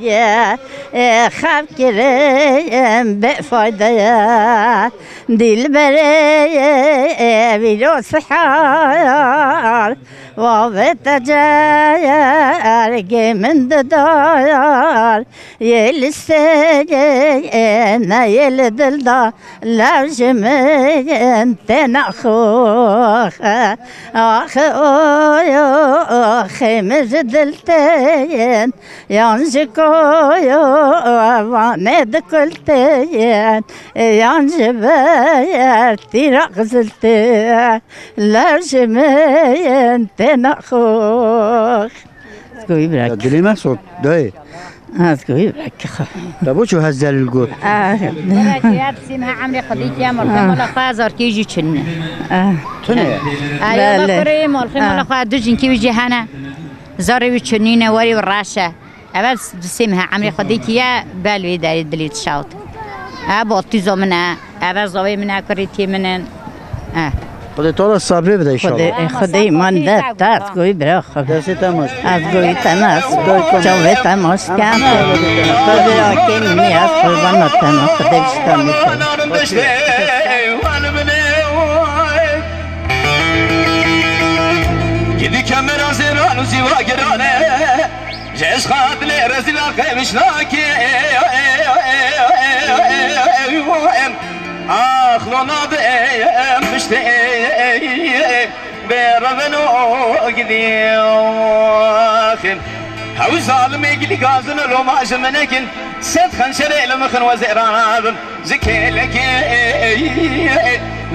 xev kirin bê fayde ye. Dilberê vîro sihar, wavê te cergê min didar. Yê li serê me yê li dil da, lev ji min têne xwe. Ax oy oxê min ji dil tên, yan ji koyo vanê dikultên, yan ji ber tîra qizil tên, lev ji min têne xwe. Goyî bırak. Ya dilê me sot, dayê. Ez goyî bırakı. Te bo ço hez zelil got? Ah. Bırakı ya, sîm ha emrê xwedî kiye, malxê mala xwe zarkê jî çinne. Ah. Tune ye? Ay, Allah Belê. Kurê, malxê Ah. mala xwe du jinkî wî jî hene. Zarê wî çinîne, warê wî reş e. Eve di sîm ha emrê xwedî kiye, bel wî derê dilî dişawt. E, botîzo min e. Eve zavê min e, kurê tî min in. Eh. Xwedê to re sabrê bide inşallah. Xwedê, Xwedê iman de, te ez goyî bira xwe. Destê te maç. Ez goyî te nas. Çavê te maç ke. Xwedê akê min ê, ez qurbana te me. Xwedê biştanê te. Gidi kemera zêran û zîva girane. Ji eşqa dilê rezîla xewş nake. Ax lo nabe em piştê bê reveno gilî. Hew zalimê gilî gazin loma ji min nekin. Sed xençerê li mixin we zêran abim. Ji kêlekê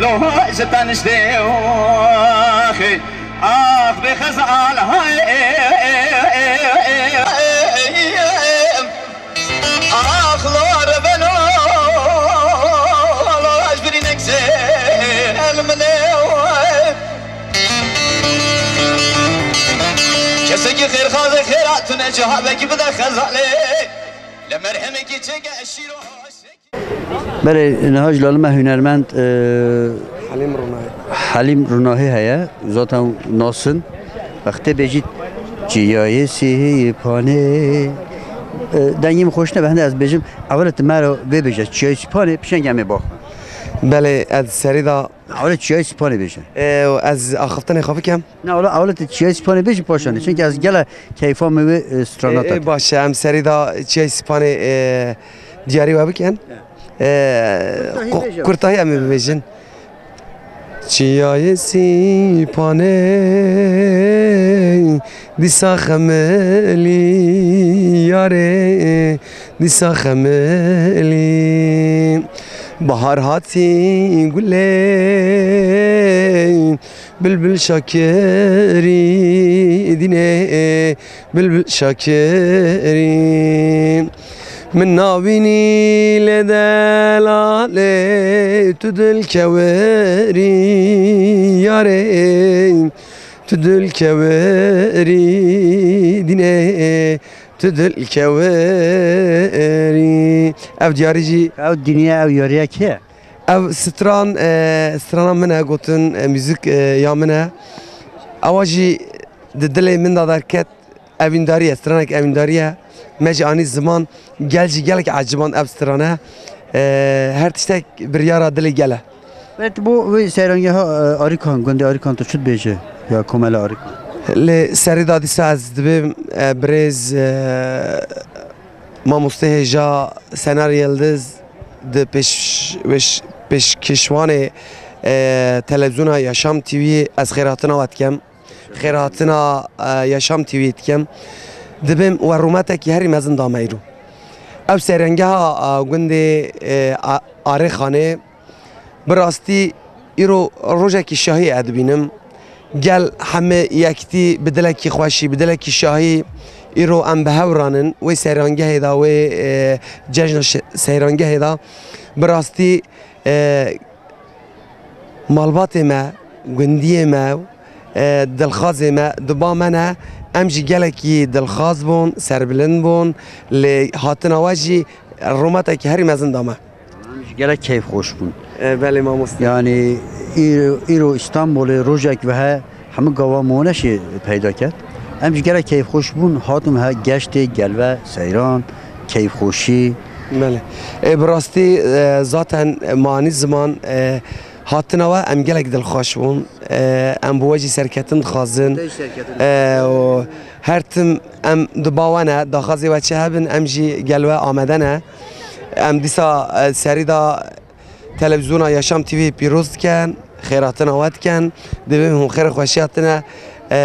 loma ji te niştê. Ax bê xezal hay. Ax lo reveno lo ji birînek zêl min ê. Kesekî xêrxazê xêra tune ciha vekî bide xezalê. Li merhemekî çêke şîro. Belê, niha ji lal me hunermend, e, Helîm Ronahî. Helîm Ronahî heye, zaten nasin. Wextê bêjî çiyayê sîpanê. E, dengê min xweş nebe, hende ez bêjim, ewle tu me re vê bêje, çiyayê sîpanê, pişeng em ê baxin. Belê, ez serî da Ewle çiyayê sîpanê bêje. E, ez axiftinê xwe bikem. Na, ewle, ewle tu çiyayê sîpanê bêjî paşanê. Çimkî ez gele keyfa min wê, e, strana Ê, te. Ê, baş e, em serî da çiyayê sîpanê, e, diyarî we bikin. Ê, Kurtahî qu-, bêje. Kurtahî em ê bibêjin. Çiyayê sîpanê dîsa xemilî yarê, dîsa xemilî. Bahar hatî gulê, bilbil şakirî dînê, bilbil şakirî. Min navînî lê delalê, tu dilkewerî yarê, tu dilkewerî dînê, tu dilkewerî. Ev diyarî jî Ew dîniye, ew yariye kê ye? Ev stran, e, strana min e gotin, e, muzîk, e, ya min e. Ewa jî di dilê min de derket, evîndarî ye, stranek evîndarî ye. Me jî anî ziman, gel jî gelek eciband ev strane. E, her tiştek biryara dilê gel e. Evet, bo wê seyrangeha, e, Arîkan, gundê Arîkan tu çi dibêje? Ya komela Arîkan. Lê serî da dîsa ez dibêm, e, birêz, e, Mamoste hêja Senar Yildiz di pêş-, pêş-, pêşkêşvanê, e, televîzyona Yaşam T V'yê ez xêrhatina we dikem. Xêrhatina, e, Yaşam T V'yê dikem. Dibêm we rûmetekî herî mezin da me îro. Ew seyrengeha, e, gundê, e, A-, Arêxanê. Bi rastî îro rojekî şahî ez dibînim. Gel hemî yektî bi dilekî xweşî, bi dilekî şahî îro em bi hev ranin. Wê seyrangehê de, wê, e, cejna şe-, seyrangehê de bi rastî, e, malbatê me, gundiyê me, e, dilxazê me di ba me ne. Em jî gelekî dilxaz bûn, serbilind bûn. Lê hatina we jî rûmetekî herî mezin da me. Em jî gelek keyfxweş bûn. E, belê mamoste. Yanî îro, îro Îstanbulê rojek ve he, hemû gava Moneşê peyda ket. Em jî gelek keyfxweş bûn, hatin he geştê, gelve, seyran, keyfxweşî. Belê. E, bi rastî, e, zaten manî ziman, e, hatina we em gelek dilxweş bûn. E, em bi we jî serketin dixwazin. Te jî serketin. E, û her tim em di ba we ne, daxwazê we çi hebin, em jî gel we amade ne. Em dîsa, e, serî da televîzyona Yaşam T V pîroz dikin, xêrhatina we dikin. Divê hûn xêr û xweşî hatine, e,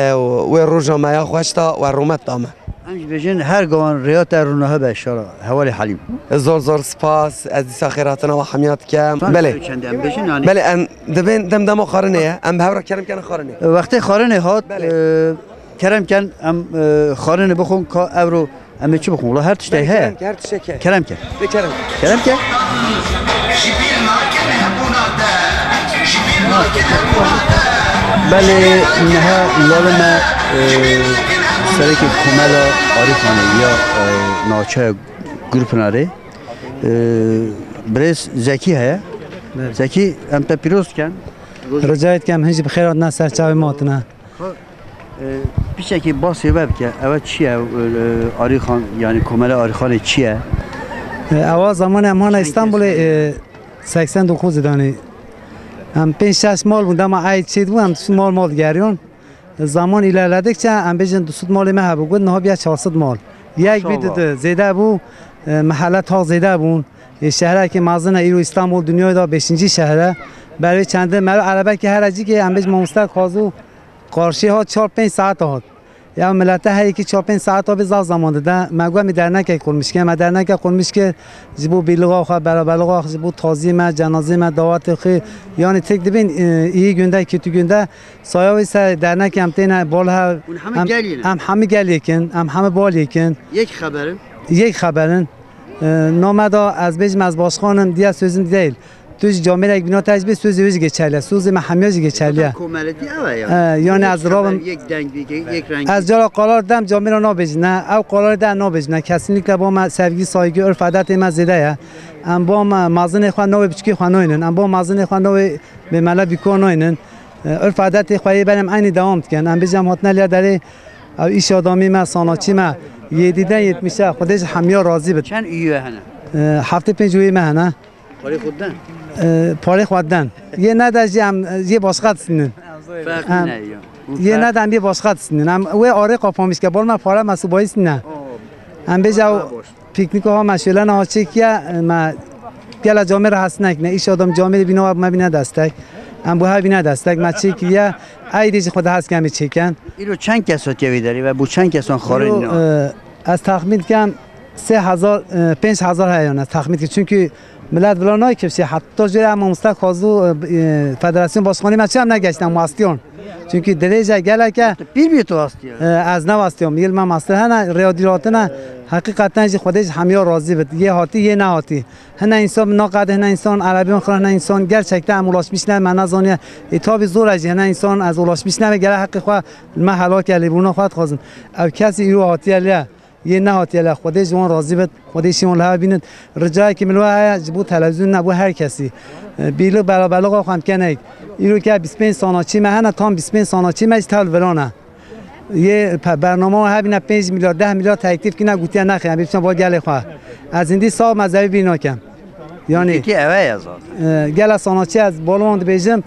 wê roja me ya xweş da we rûmet da me. Em jî bêjin her gawan rêya te rûnahe be şara hevalê Helîm. Zor zor spas, ez dîsa xêrhatina we hemiya dikim. Belê. Çendê em bêjin, yanî Belê, em dibên dem dema xwarinê ye, em bi hev re kerem kene xwarinê. Wextê xwarinê hat, Belê. e, kerem ken em, e, xwarinê bixwin ka ewro Em ê çi bixwin? Wala her tiştê heye. Kerem ke, her tiştek heye. Kerem ke. Bê kerem. Kerem ke. Belê niha lale me, e, sereke Komela Arîxanê ya, e, navçeya Gurpinarê, e, birêz Zekî heye. Evet. Zekî, em te pîroz dikin. Rica dikim, hîn jî bi xêr hatine, ser çavê me hatine. Ka, e, piçekî basê we bike, ewe çi ye, e, Arîxan, yani Komela Arîxanê çi ye? E, ewa zamanê em hana Îstanbulê, e, seksen dokuz danî. Em pênc şeş mal bûn, dema eyd çêdibû, em mal mal digeriyon. Zaman ilerledikçe, em bêjin du sed malê me hebû, got, niha bîya çar sed mal. Yek bî Maşallah. Didu zêde bû, e, mehele tax zêde bûn. E, şehrekî mezin e, îro Îstanbul dinyayê de beşincî şehre. Berê çendin, mero erebekî here cîkê, em bêjin mamoste Kazû qarşî hat, çar pênc saet hat. Ya milete her yekî çar pênc saet abi zaf zaman dide. Me got, em dernekek qurmiş kir, me dernekek qurmiş kir, ji bo bîlixa xwe, beraberlixa xwe, ji bo taziyê me, cenazeyê me, dawetê xwe. Yani tek dibên, e, iyi günde, kötü günde, saya wê ser dernekê em têne bal hev. Hûn hemî em, gelî ne? Em hemî gelêkin, em hemî balêkin. Yek xeberin? Yek xeberin. E, name da ez bêjim ez başxanim, diye sözüm değil. Tu ji camêrek bîna te ji bê sözê wê jî geçerli ye. Sözê me hemiya jî geçerli ye. Komeletî ew e ya. E, yani ez rabim. Yek deng bî, yek reng. Ez cara qalar dem camêra nabêjin, ne? Ew qalarê de nabêjin, ne? Kesinlikle bo me sevgi, saygı, örf, adetê me zêde ye. Em bo me mazinê xwe navê biçikê xwe naynin. Em bo mazinê xwe navê bê mele bîko naynin. E, örf adetê xwe yê berê em eynî dewam dikin. Em bêjin em hatine lê derê, ew îş adamî me, sanatçî me, yediden yetmişe, Xwedê ji hemiya razî bit. Çend üye hene? E, heftê pênc üyê me hene. Parê xwe den? E, parê xwe den. Yê nede jî em, e, yê başqa disînin. Ferqî ne ya. Yê nede em yê başqa disînin. Em wê arê qapamiş ke, bal me pare me subayî sîne. Em bêje ew. Pîknîka ha me şêlena ha çêkiye, me gela camêr hez nekine. Îş adam camêrê bîne we me bîne destek. Em bo her bîne destek. Me çêkiriye. Eydê jî Xwedê hez ke em ê çêkin. Îro çend kes hatiye vê derê ve bo çend kesan xwarin? Îro, e, ez texmîn dikim sê hezar, e, pênc hezar heye yan ez texmîn dikim. Çünkü millet vila nayê kifşê. Heta jê re em mamoste Kazû, e, e, federasyon başkanî me çi em negeştin, em wastiyon. Çünkü dirêje geleke. Pîr bî tu wastiye? E, ez ne wastiyom. Yil me master hene, rêya dîr hatine. Heqîqeten jî Xwedê ji hemiya razî bit. Yê hatî, yê nehatî. Hine însan min naqede, hine însan erebiyan xira, hine însan gerçekten em ulaşmiş ne, me nezaniye. E, tabi zor e jî, hine însan ez ulaşmiş ne ve gere heqê xwe me helake, lêbûna xwe dixwazim. Ew kesî îro hatiye lê. Yê nehatiye le, Xwedê ji wan razî bit, Xwedê şî wan li hev bînit. Ricayekî min we heye ji bo televîzyonê, bo her kesî. E, bîrlik beraberlixa xwe em keneyik. Îro ke bîst pênc sanaçî me hene, tam bîst pênc sanaçî me jî tev li viran e. Yê pe-, bernama wan hebîne pênc milyar, deh milyar teklîf kine, gotiye nexê, em ê biçin bo gelê xwe. Ez hindî sax me zevî bîr nakem. Yanî, Yekî ev e ya zaten. E, gela sanaçî ez bal wan dibêjim,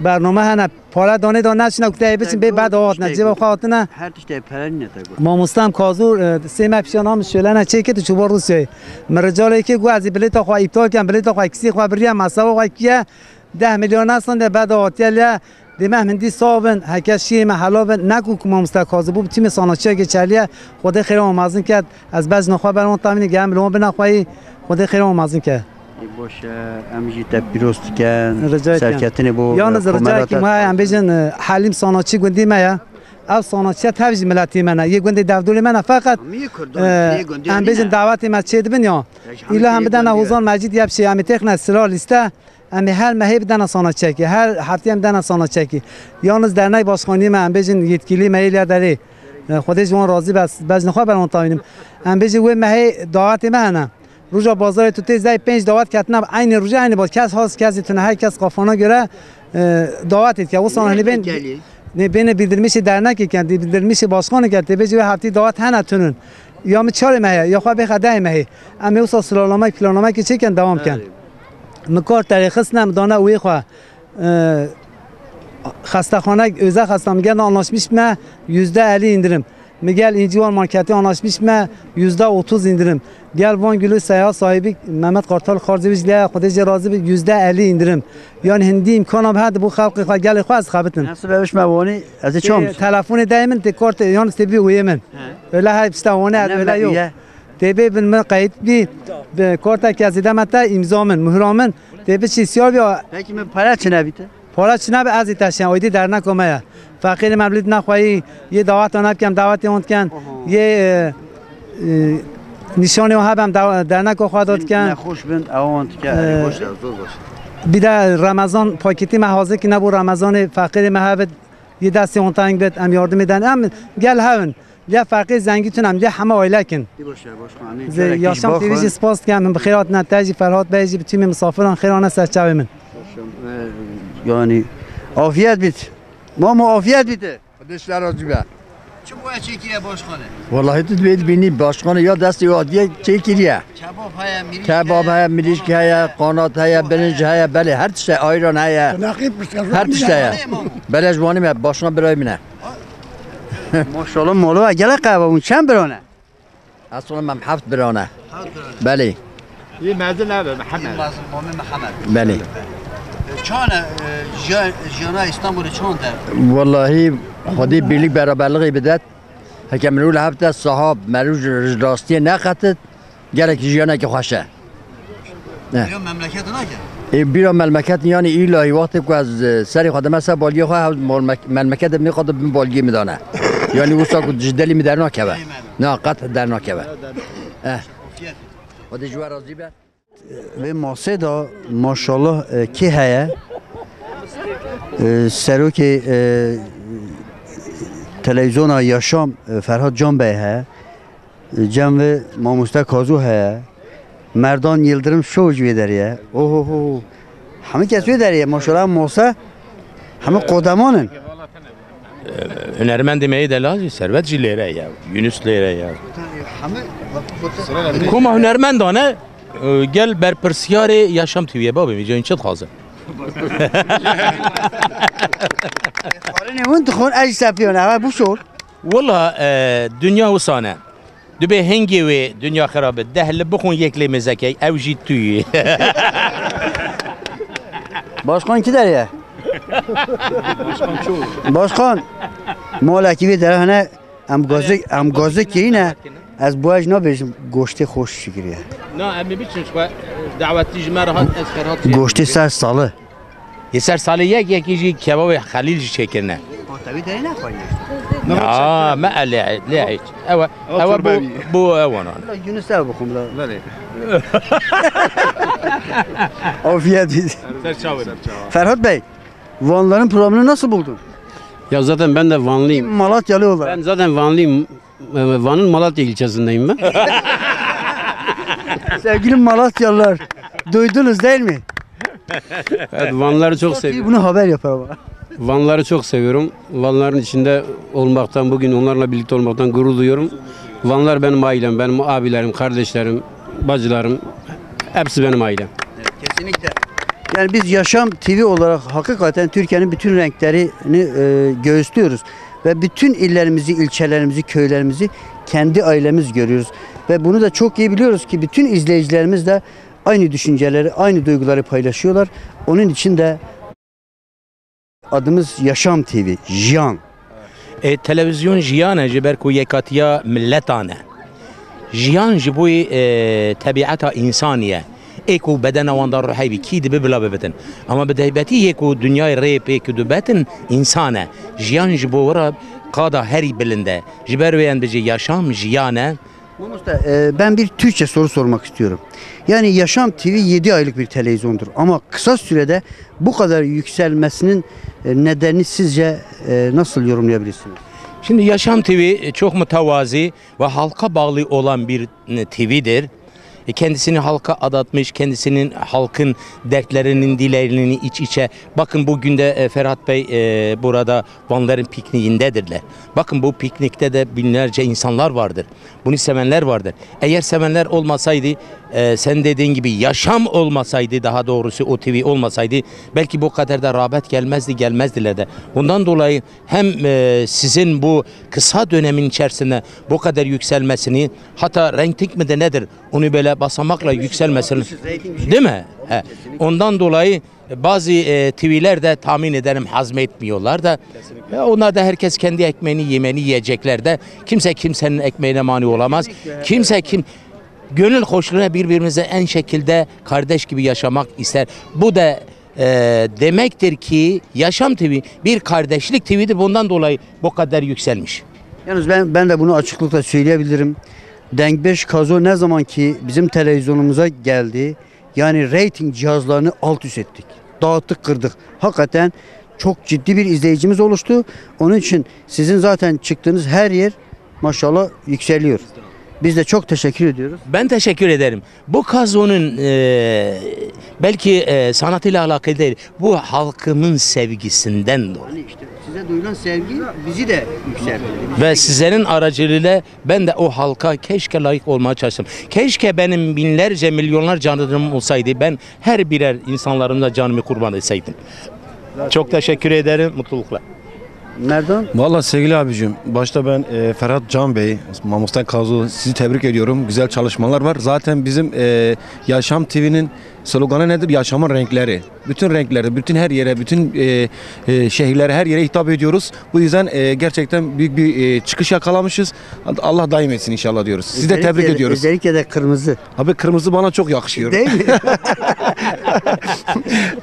bername hene. Pare danê da neçine ku te ê biçin bê bed hatine, cêba xwe hatine. Her tiştê pere nîne te got. Mamoste em Kazû, e, sê meh pişiya nam şêlene çêkê tu çûba Rûsyayê. Min ricalê kê got ez ê bilêta xwe îptal kem, bilêta xwe eksî xwe biriye, mesaba xwe kiye deh milyon nesan de bed hatiye lê. Dê me hindî sax bin, heke şiyê me helal bin, ne ku ku mamoste Kazû bû, bi tîmê sanaçiya geçerliye, Xwedê xêra wan mezin ket, ez bejna xwe ber wan tamînê gehim li wan bina xweyî, Xwedê xêra wan mezin ket. Ê, baş e, em jî te pîroz dikin. Rica dikim. Serketinê bo, Yalnız e, rica komela kim te ha, em dixwazin. Bêjin, e, Helîm sanaçî gundî me ye. Ev sanaçiye tev jî miletî me ne. Yê gundê Devdolê me ne. Feqet, Hemî Kurdan, e, yê gundê em hemî bêjin ne. Davetê me çê dibin ya. Ya ji hemî Îla em çê bidene dibin. Hozan Mecîd yepşê, em ê têxine sira lîste. Em ê her mehê bidene sanaçiyekê. Her heftê em bidene sanaçiyekê. Yalnız dernek başkaniyê me, em bêjin yetkilî me yê derê. E, Xwedê ji wan razî be, bejna xwe ber wan tamînim. Em bêjin wê mehê dawetê me hene. Roja bazarê tu tê zey pênc dawet ketine, eynî roja eynî baz. Kes has kesî tune, her kes kafana göre, e, dawetê dike. Wisa Ne hani bên, gelî? Ne bêne bildirmişê dernekê ken, bildirmişê başkanê ken, tê bêjî wê heftî dawet hene tunun. Ya min çarê mehê, ya xwe bêxe dehê mehê. Em ê wisa sıralamek, planlamek çêken devam ken. Belê. Min kar terê xistine, min dane wê xwe. E, xestexane, özel xesta, min gel anlaşmış me yüzde elli indirim. Mi gel İncivan Market'e anlaşmış me yüzde otuz indirim. Gel Van Gülü seyahat sahibi Mehmet Kartal Karzewic'le Xwedê jê razî bi yüzde elli indirim. Yani hindi imkana bi hadi bu xelqê xwe gelê xwe ez xebitin. Nasıl beviş me voni, ez ê çom. Telefonê dayê min tê kartê, yani tê bî uyê min. He. Öyle her işte voni ez öyle yok. Tê bê bin min qeyit bî, bi karteke zêde me te imza min, muhra min. Tê biçî siyar bî. Peki min para çi nebîte? Para çi nebe ez ê te şen, aydî derneka me ye. Feqîrê me bilît nexweyî, yê daweta nebkem, dawetê hon diken, Oho. Yê, e, Ee, Nîşanê wan hebem de-, derneka xwe da dikin. Nexweş bin, ew wan dike, Ee, erê, baş e, zor baş e. Bir de Ramazan paketî me hazir kir, ne bo Ramazanê feqîrê me hebit, yê destê wan teng bit, em yardimê den. Em gel hewin. Lê feqîr zengî tune em, lê heme aile kin. Ê baş e, baş e. Zê Yaşam T V jî spas dikim, em bi xêr hatine te jî, Ferhat Bey jî, bi tümî misafiran xêr hane ser çavê min. Ee, yani, afiyet bit. Mamo, afiyet bit. Xwedê ji te razî be. Çi bo we çêkiriye başxane? Wellahî tu dibê dibînî başxane ya destê we hatiye çêkiriye. Kebab heye, mirîşk Kebab heye, heye, mirîşk kanat heye, heye, qanat heye, birinc heye, belê her tişt heye, ayran heye. Her tişt heye. Belê ji wanê me, başxane birayê min e. Maşallah, mala we gelek qehwe bûn. Çend birane? Eslê me heft birane. Heft birane. Belê. Yê mezin ev e, Mihemed. Yê mezin, mamê Mihemed. Belê. E, çan e, e, jiya-, jiyana Îstanbulê çan e? Wellahî, Xwedê birlik beraberlixê bidet. Heke mirov li hev te sahab, mirov ji, ji rastiyê neqetit, gelekî jiyanekî xweş e. Eh. Bîra memleket nake? Ê, bîra memleket, yani, îlahî wextê ku ez, e, serê xwe dime ser baliyê xwe, hev malmek-, memleket de min xwe dibin baliyê min dane. Yani, wisa ku ji delî min dernakeve. Eyvallah. Na, qet dernakeve. Eh. Afiyet. Xwedê ji we razî be. Vê masê de maşallah, e, kê heye? E, serokê, e, televîzyona Yaşam, e, Ferhat Can Bey heye. Cem ve Mamoste Kazu heye. Merdan Yildirim şo ji wê derê ye. Oho ho. Hemî kes wê derê ye. Maşallah masa. Hemî qodeman in. Hunermendê me yê delal jî, Serwet jî lêre ye. Yunus lêre ye. Hemî Koma hunermendan e, gel berpirsiyarê Yaşam T V'ye babê, vîcayên çi dixwazin? Xwarinê hûn dixwin, ez jî sepiyon, eve bû şor. Wela, e, dinya wisa ne. Dibê hingê wê dinya xirab be. Deh li bixwin yek lê mêzekey, ew jî tu yî. Başkan kî derê ye? Başkan, malekî vê dere hene, em gazê, em gazê kirîne. Ez bi we jî nabêjim, goştê xweş şikiriye. Na, em ê biçin ji xwe, dawetî ji me re hat, ez Ferhat jî. Goştê ser salê. Yê ser salê yek, yekî jî kebabê Xelîl jî çêkirine. Tevî derê nexwayî. Ya, me elê, lê hiç. Ew, ew bu, bu ew anan. La Yunus ev bixwim la. Belê. Afiyet olsun. Ser çavê. Ferhat Bey, Vanların programını nasıl buldun? Ya zaten ben de Vanlıyım. Malatyalı olarak. Ben zaten Vanlıyım. Ee, Van'ın Malatya ilçesindeyim ben. Sevgili Malatyalılar, duydunuz değil mi? Evet, Vanları çok seviyorum. Bunu haber yapar ama. Vanları çok seviyorum. Vanların içinde olmaktan, bugün onlarla birlikte olmaktan gurur duyuyorum. Vanlar benim ailem, benim abilerim, kardeşlerim, bacılarım, hepsi benim ailem. Kesinlikle. Yani biz Yaşam T V olarak hakikaten Türkiye'nin bütün renklerini e, göğüslüyoruz. Ve bütün illerimizi, ilçelerimizi, köylerimizi kendi ailemiz görüyoruz. Ve bunu da çok iyi biliyoruz ki bütün izleyicilerimiz de aynı düşünceleri, aynı duyguları paylaşıyorlar. Onun için de adımız Yaşam T V, Jiyan. E, televîzyon jiyan e, ji ber ku yekatiya miletan e. Jiyan ji bo, e, tebîeta însanî ye. Ê ku bedena wan de ruhê bî, kî dibe bila bibitin. Ama bi taybetî yê ku dinyayê rê pê ku dibetin însan e. Jiyan ji bo wira qada herî bilind e. Ji ber wê em bijî yaşam jiyan e. Mamosta, e, ben bir Türkçe soru sormak istiyorum. Yani Yaşam T V yedi aylık bir televizyondur ama kısa sürede bu kadar yükselmesinin, e, nedenini sizce, e, nasıl yorumlayabilirsiniz? Şimdi Yaşam T V çok mütevazi ve halka bağlı olan bir, e, T V'dir. E, kendisini halka adatmış, kendisinin halkın dertlerinin, dilerini iç içe. Bakın bugün de, e, Ferhat Bey, e, burada Vanların pikniğindedirler. Bakın bu piknikte de binlerce insanlar vardır. Bunu sevenler vardır. Eğer sevenler olmasaydı, e, sen dediğin gibi yaşam olmasaydı, daha doğrusu o T V olmasaydı belki bu kadar da rağbet gelmezdi, gelmezdiler de. Bundan dolayı hem, e, sizin bu kısa dönemin içerisinde bu kadar yükselmesini, hatta reyting mi de nedir, onu böyle basamakla yükselmesini, değil mi? He. Ondan dolayı bazı, e, T V'ler de tahmin ederim hazmetmiyorlar da. E, onlar da herkes kendi ekmeğini yemeni yiyecekler de. Kimse kimsenin ekmeğine mani olamaz. Kimse kim, gönül hoşluğuna birbirimize en şekilde kardeş gibi yaşamak ister. Bu da, e, demektir ki Yaşam T V bir kardeşlik T V'dir. Bundan dolayı bu kadar yükselmiş. Yalnız ben, ben de bunu açıklıkla söyleyebilirim. Denkbeş Kazo ne zaman ki bizim televizyonumuza geldi, yani reyting cihazlarını alt üst ettik. Dağıttık, kırdık. Hakikaten çok ciddi bir izleyicimiz oluştu. Onun için sizin zaten çıktığınız her yer maşallah yükseliyor. Biz de çok teşekkür ediyoruz. Ben teşekkür ederim. Bu Kazo'nun, e, belki, e, sanatıyla alakalı değil, bu halkımın sevgisinden dolayı. Hani işte size duyulan sevgi bizi de yükseltti. Ve sizlerin aracılığıyla ben de o halka keşke layık olmaya çalıştım. Keşke benim binlerce, milyonlar canım olsaydı, ben her birer insanlarımda canımı kurban etseydim. Çok teşekkür ederim, mutluluklar. Nereden? Valla sevgili abicim, başta ben, e, Ferhat Can Bey, Mamusta Kazu, sizi tebrik ediyorum. Güzel çalışmalar var. Zaten bizim, e, Yaşam T V'nin sloganı nedir? Yaşamın renkleri. Bütün renklerde, bütün her yere, bütün, e, e, şehirlere, her yere hitap ediyoruz. Bu yüzden, e, gerçekten büyük bir, e, çıkış yakalamışız. Allah daim etsin inşallah diyoruz. Sizi de tebrik Özellikle, ediyoruz. Özellikle de kırmızı. Abi kırmızı bana çok yakışıyor. Değil mi?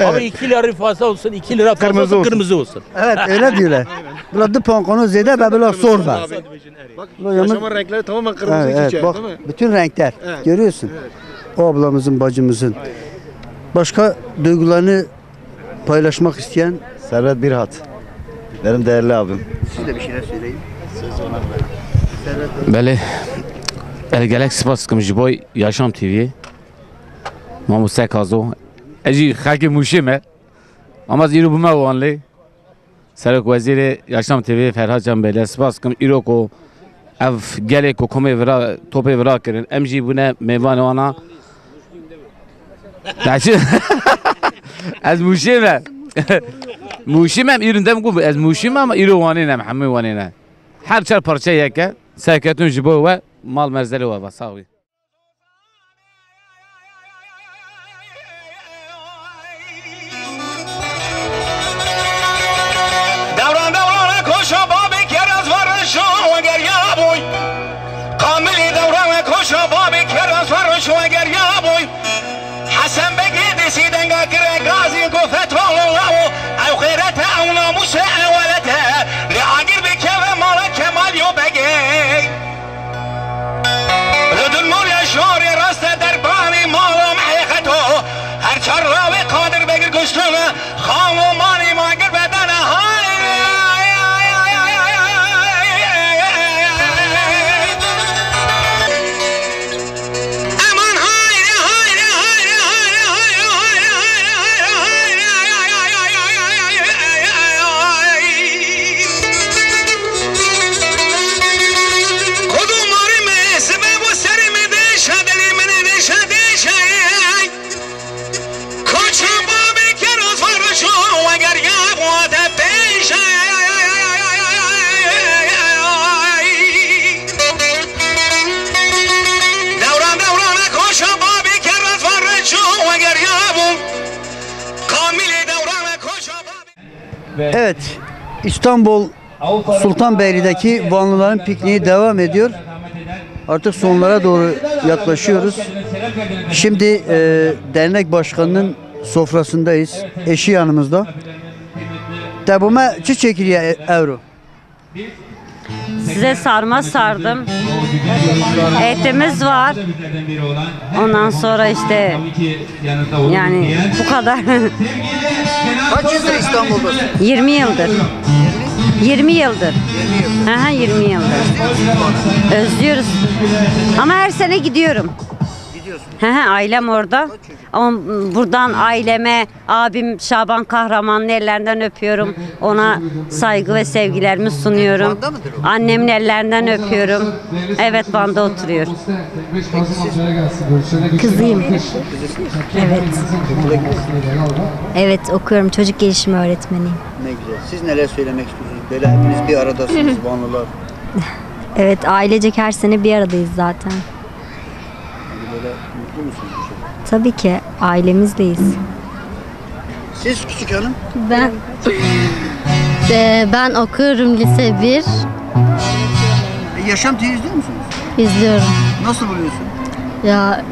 Abi iki lira fazla olsun, iki lira fazla Kırmızı olsun, olsun. Kırmızı olsun. Evet, öyle diyorlar. Bula du pound zêde be, bula sor be. Bak, Bula yanlış- yaşamın renkleri tamamen kırmızı Evet, evet, çiçeği, bak, değil mi? Bütün renkler. Evet. Görüyorsun. Evet. O ablamızın, bacımızın. Başka duygularını paylaşmak isteyen? Servet Birhat. Benim değerli abim. Siz de bir şeyler söyleyin. Belê. Ez gelek spas dikim ji bo Yaşam T V'yê. Mamoste Kazo. Ez jî xelkê Mûşê me. Ama ez îro bûme Wanlê. Serok Wezîrê Yaşam T V'yê Ferhat Can Bey'le spas dikim. Îro ku ev gelê ku komê vira, topê vira kirin. Em jî bûne mêvanê wana. Naçi-, ez Mûşê me. Mûşê me, îro dem ku ez Mûşê me ama îro Wanê ne, hemû Wanê ne. Her çar parçe yek e. Serketûn ji bo we mal merzelê we va. Sağ ol. Dewran dewran koşa babê keraz varişo geriya boy. Kamilî dewran koşa babê keraz varişo geriya boy. Hesen Begê dêsî denga kire gazî go fetho lawo. Ew xêrete ew namûse ew welete. Lê agir bikeve mala Kemal yo Begê. Li dil mol ya şorê raste derbanê mala mehê xeto. Her çar rawê Qadir Begir kuştin. Xan û manî ma gir bedene hay. Eman hayre, hayre, hayre. Kodu marî me, sime bo serê me deşa, dilê min deşa, deşa. Koça babê keroz varşo, eger ya bu te pêşe. Dewran dewran koça babê keroz varşo, eger ya bu. Kamilê dewran koça babê. Evet, İstanbul Sultanbeyli'deki Vanlıların pikniği devam ediyor. Artık sonlara doğru yaklaşıyoruz. Şimdi, e, dernek başkanının sofrasındayız. Eşi yanımızda. Te bo me çi çêkiriye, e, ewro? Size sarma sardım. Etimiz var. Ondan sonra işte, yani, bu kadar. Kaç yıldır İstanbul'dasın? Yirmi yıldır. Yirmi yıldır. Aha, yirmi yıldır. Özlüyoruz. Ama her sene gidiyorum. Gidiyorsun. Hı hı, ailem orada. Ama buradan aileme, abim Şaban Kahraman'ın ellerinden öpüyorum. Ona saygı ve sevgilerimi sunuyorum. Van'da mıdır o? Annemin ellerinden öpüyorum. Evet, Van'da oturuyor. Kızıyım. Evet. Evet, okuyorum. Çocuk gelişimi öğretmeniyim. Ne güzel. Siz neler söylemek istiyorsunuz? Böyle hepiniz bir aradasınız, Vanlılar. Evet, ailecek her sene bir aradayız zaten. Hani böyle mutlu musunuz bu şekilde? Tabii ki, ailemizleyiz. Siz küçük hanım? Ben, Ee, ben okuyorum lise bir. E, Yaşam T V izliyor musunuz? İzliyorum. Nasıl buluyorsun? Ya,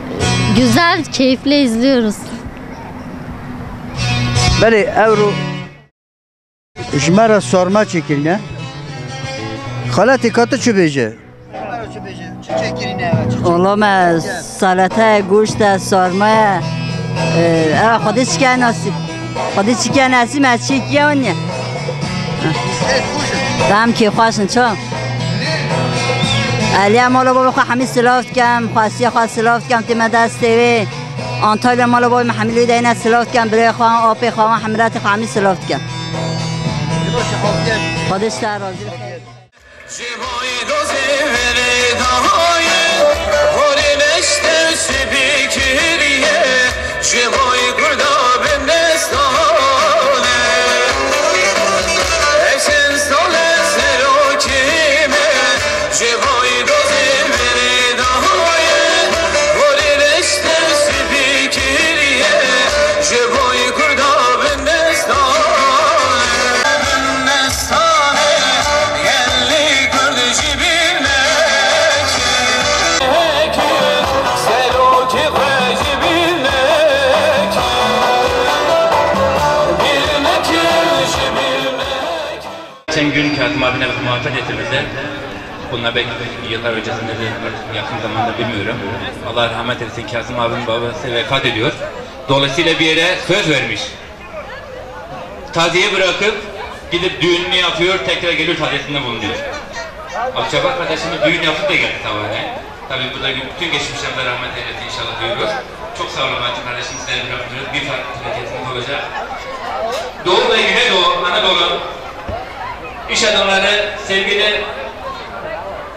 güzel, keyifle izliyoruz. Belê, ewro ji me re sarma çêkirine. Xaletê, ka tu çi bêje? Ji me re çi bêje? Çi çêkirine? Ola me salete, goşt e, sarma ye. Ee, ev Xwedê çike nasîb. Xwedê çike nasîb, me çikiye win ye. Dem kêfxweş in, ço. Eliya mala bavê xwe hemî silav dikem, xwestiya xwe silav dikem, tê me destê wê. Antalya mala bavê me hemî lê deyne silav dikem, birê xwe, apê xwe, hemî miletê xwe hemî silav dikem. Xwedê ji te razî be. Ji bo îro zêverê dayê, holê neşte sibî kiriye, ji bo kurda bindestane. Eşin sale serokê me, ji bo îro zêverê dayê, holê neşte sibî kiriye, ji bo kurda bindestane. Bindestane. Gelî Kurd ji bîr neke. Serokê xwe ji bîr neke. Bîr neke, ji bîr neke. Geçen gün Kazım abine bir muhabbet ettiğimizde, bunlar belki yıllar öncesinde de artık yakın zamanda bilmiyorum. Allah rahmet eylesin, Kazım abinin babası vefat ediyor. Dolayısıyla bir yere söz vermiş. Taziye bırakıp gidip düğününü yapıyor, tekrar geliyor taziyesinde bulunuyor. Abdülcabbar kardeşimiz düğün yapıp da geldi sabahleyin. Tabii buradaki bütün geçmişlerimize rahmet eylesin inşallah diyoruz. Çok sağ olun Abdülcabbar kardeşim, sizleri bırakmıyoruz. Bir farklı hareketimiz olacak. Doğu ve Güneydoğu Anadolu iş adamları sevgili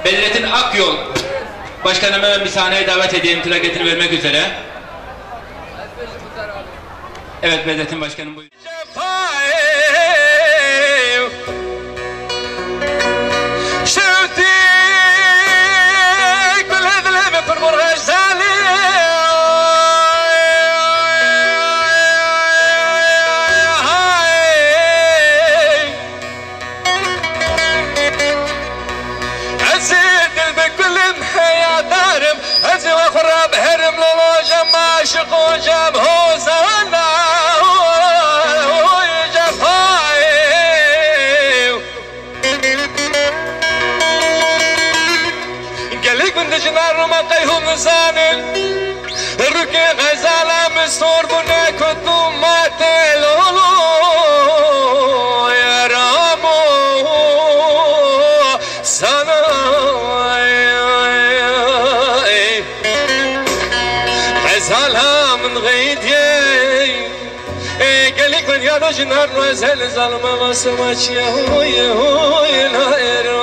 Bedrettin Akyol Başkanımı bir sahneye davet edeyim, plaketini vermek üzere. Evet Bedrettin Başkanım, buyurun. Cefayê şewtî gulê dilê min qurbûn Xezalê. Ez ê dil bi gulin heyadarim, ez ê we xwe re biherim, lolo cem aşiqo cem hozana, oy cefayê. Gelek min dijina Roma qey hûn nizanin. Rûkê Xezala min sor bûne ku tu mate lolo ye Ramo sana. Xezala min xeydiye. Ê gelî ku yado ji nar no ez hel zalime vasima çiye hoye hoye la êr.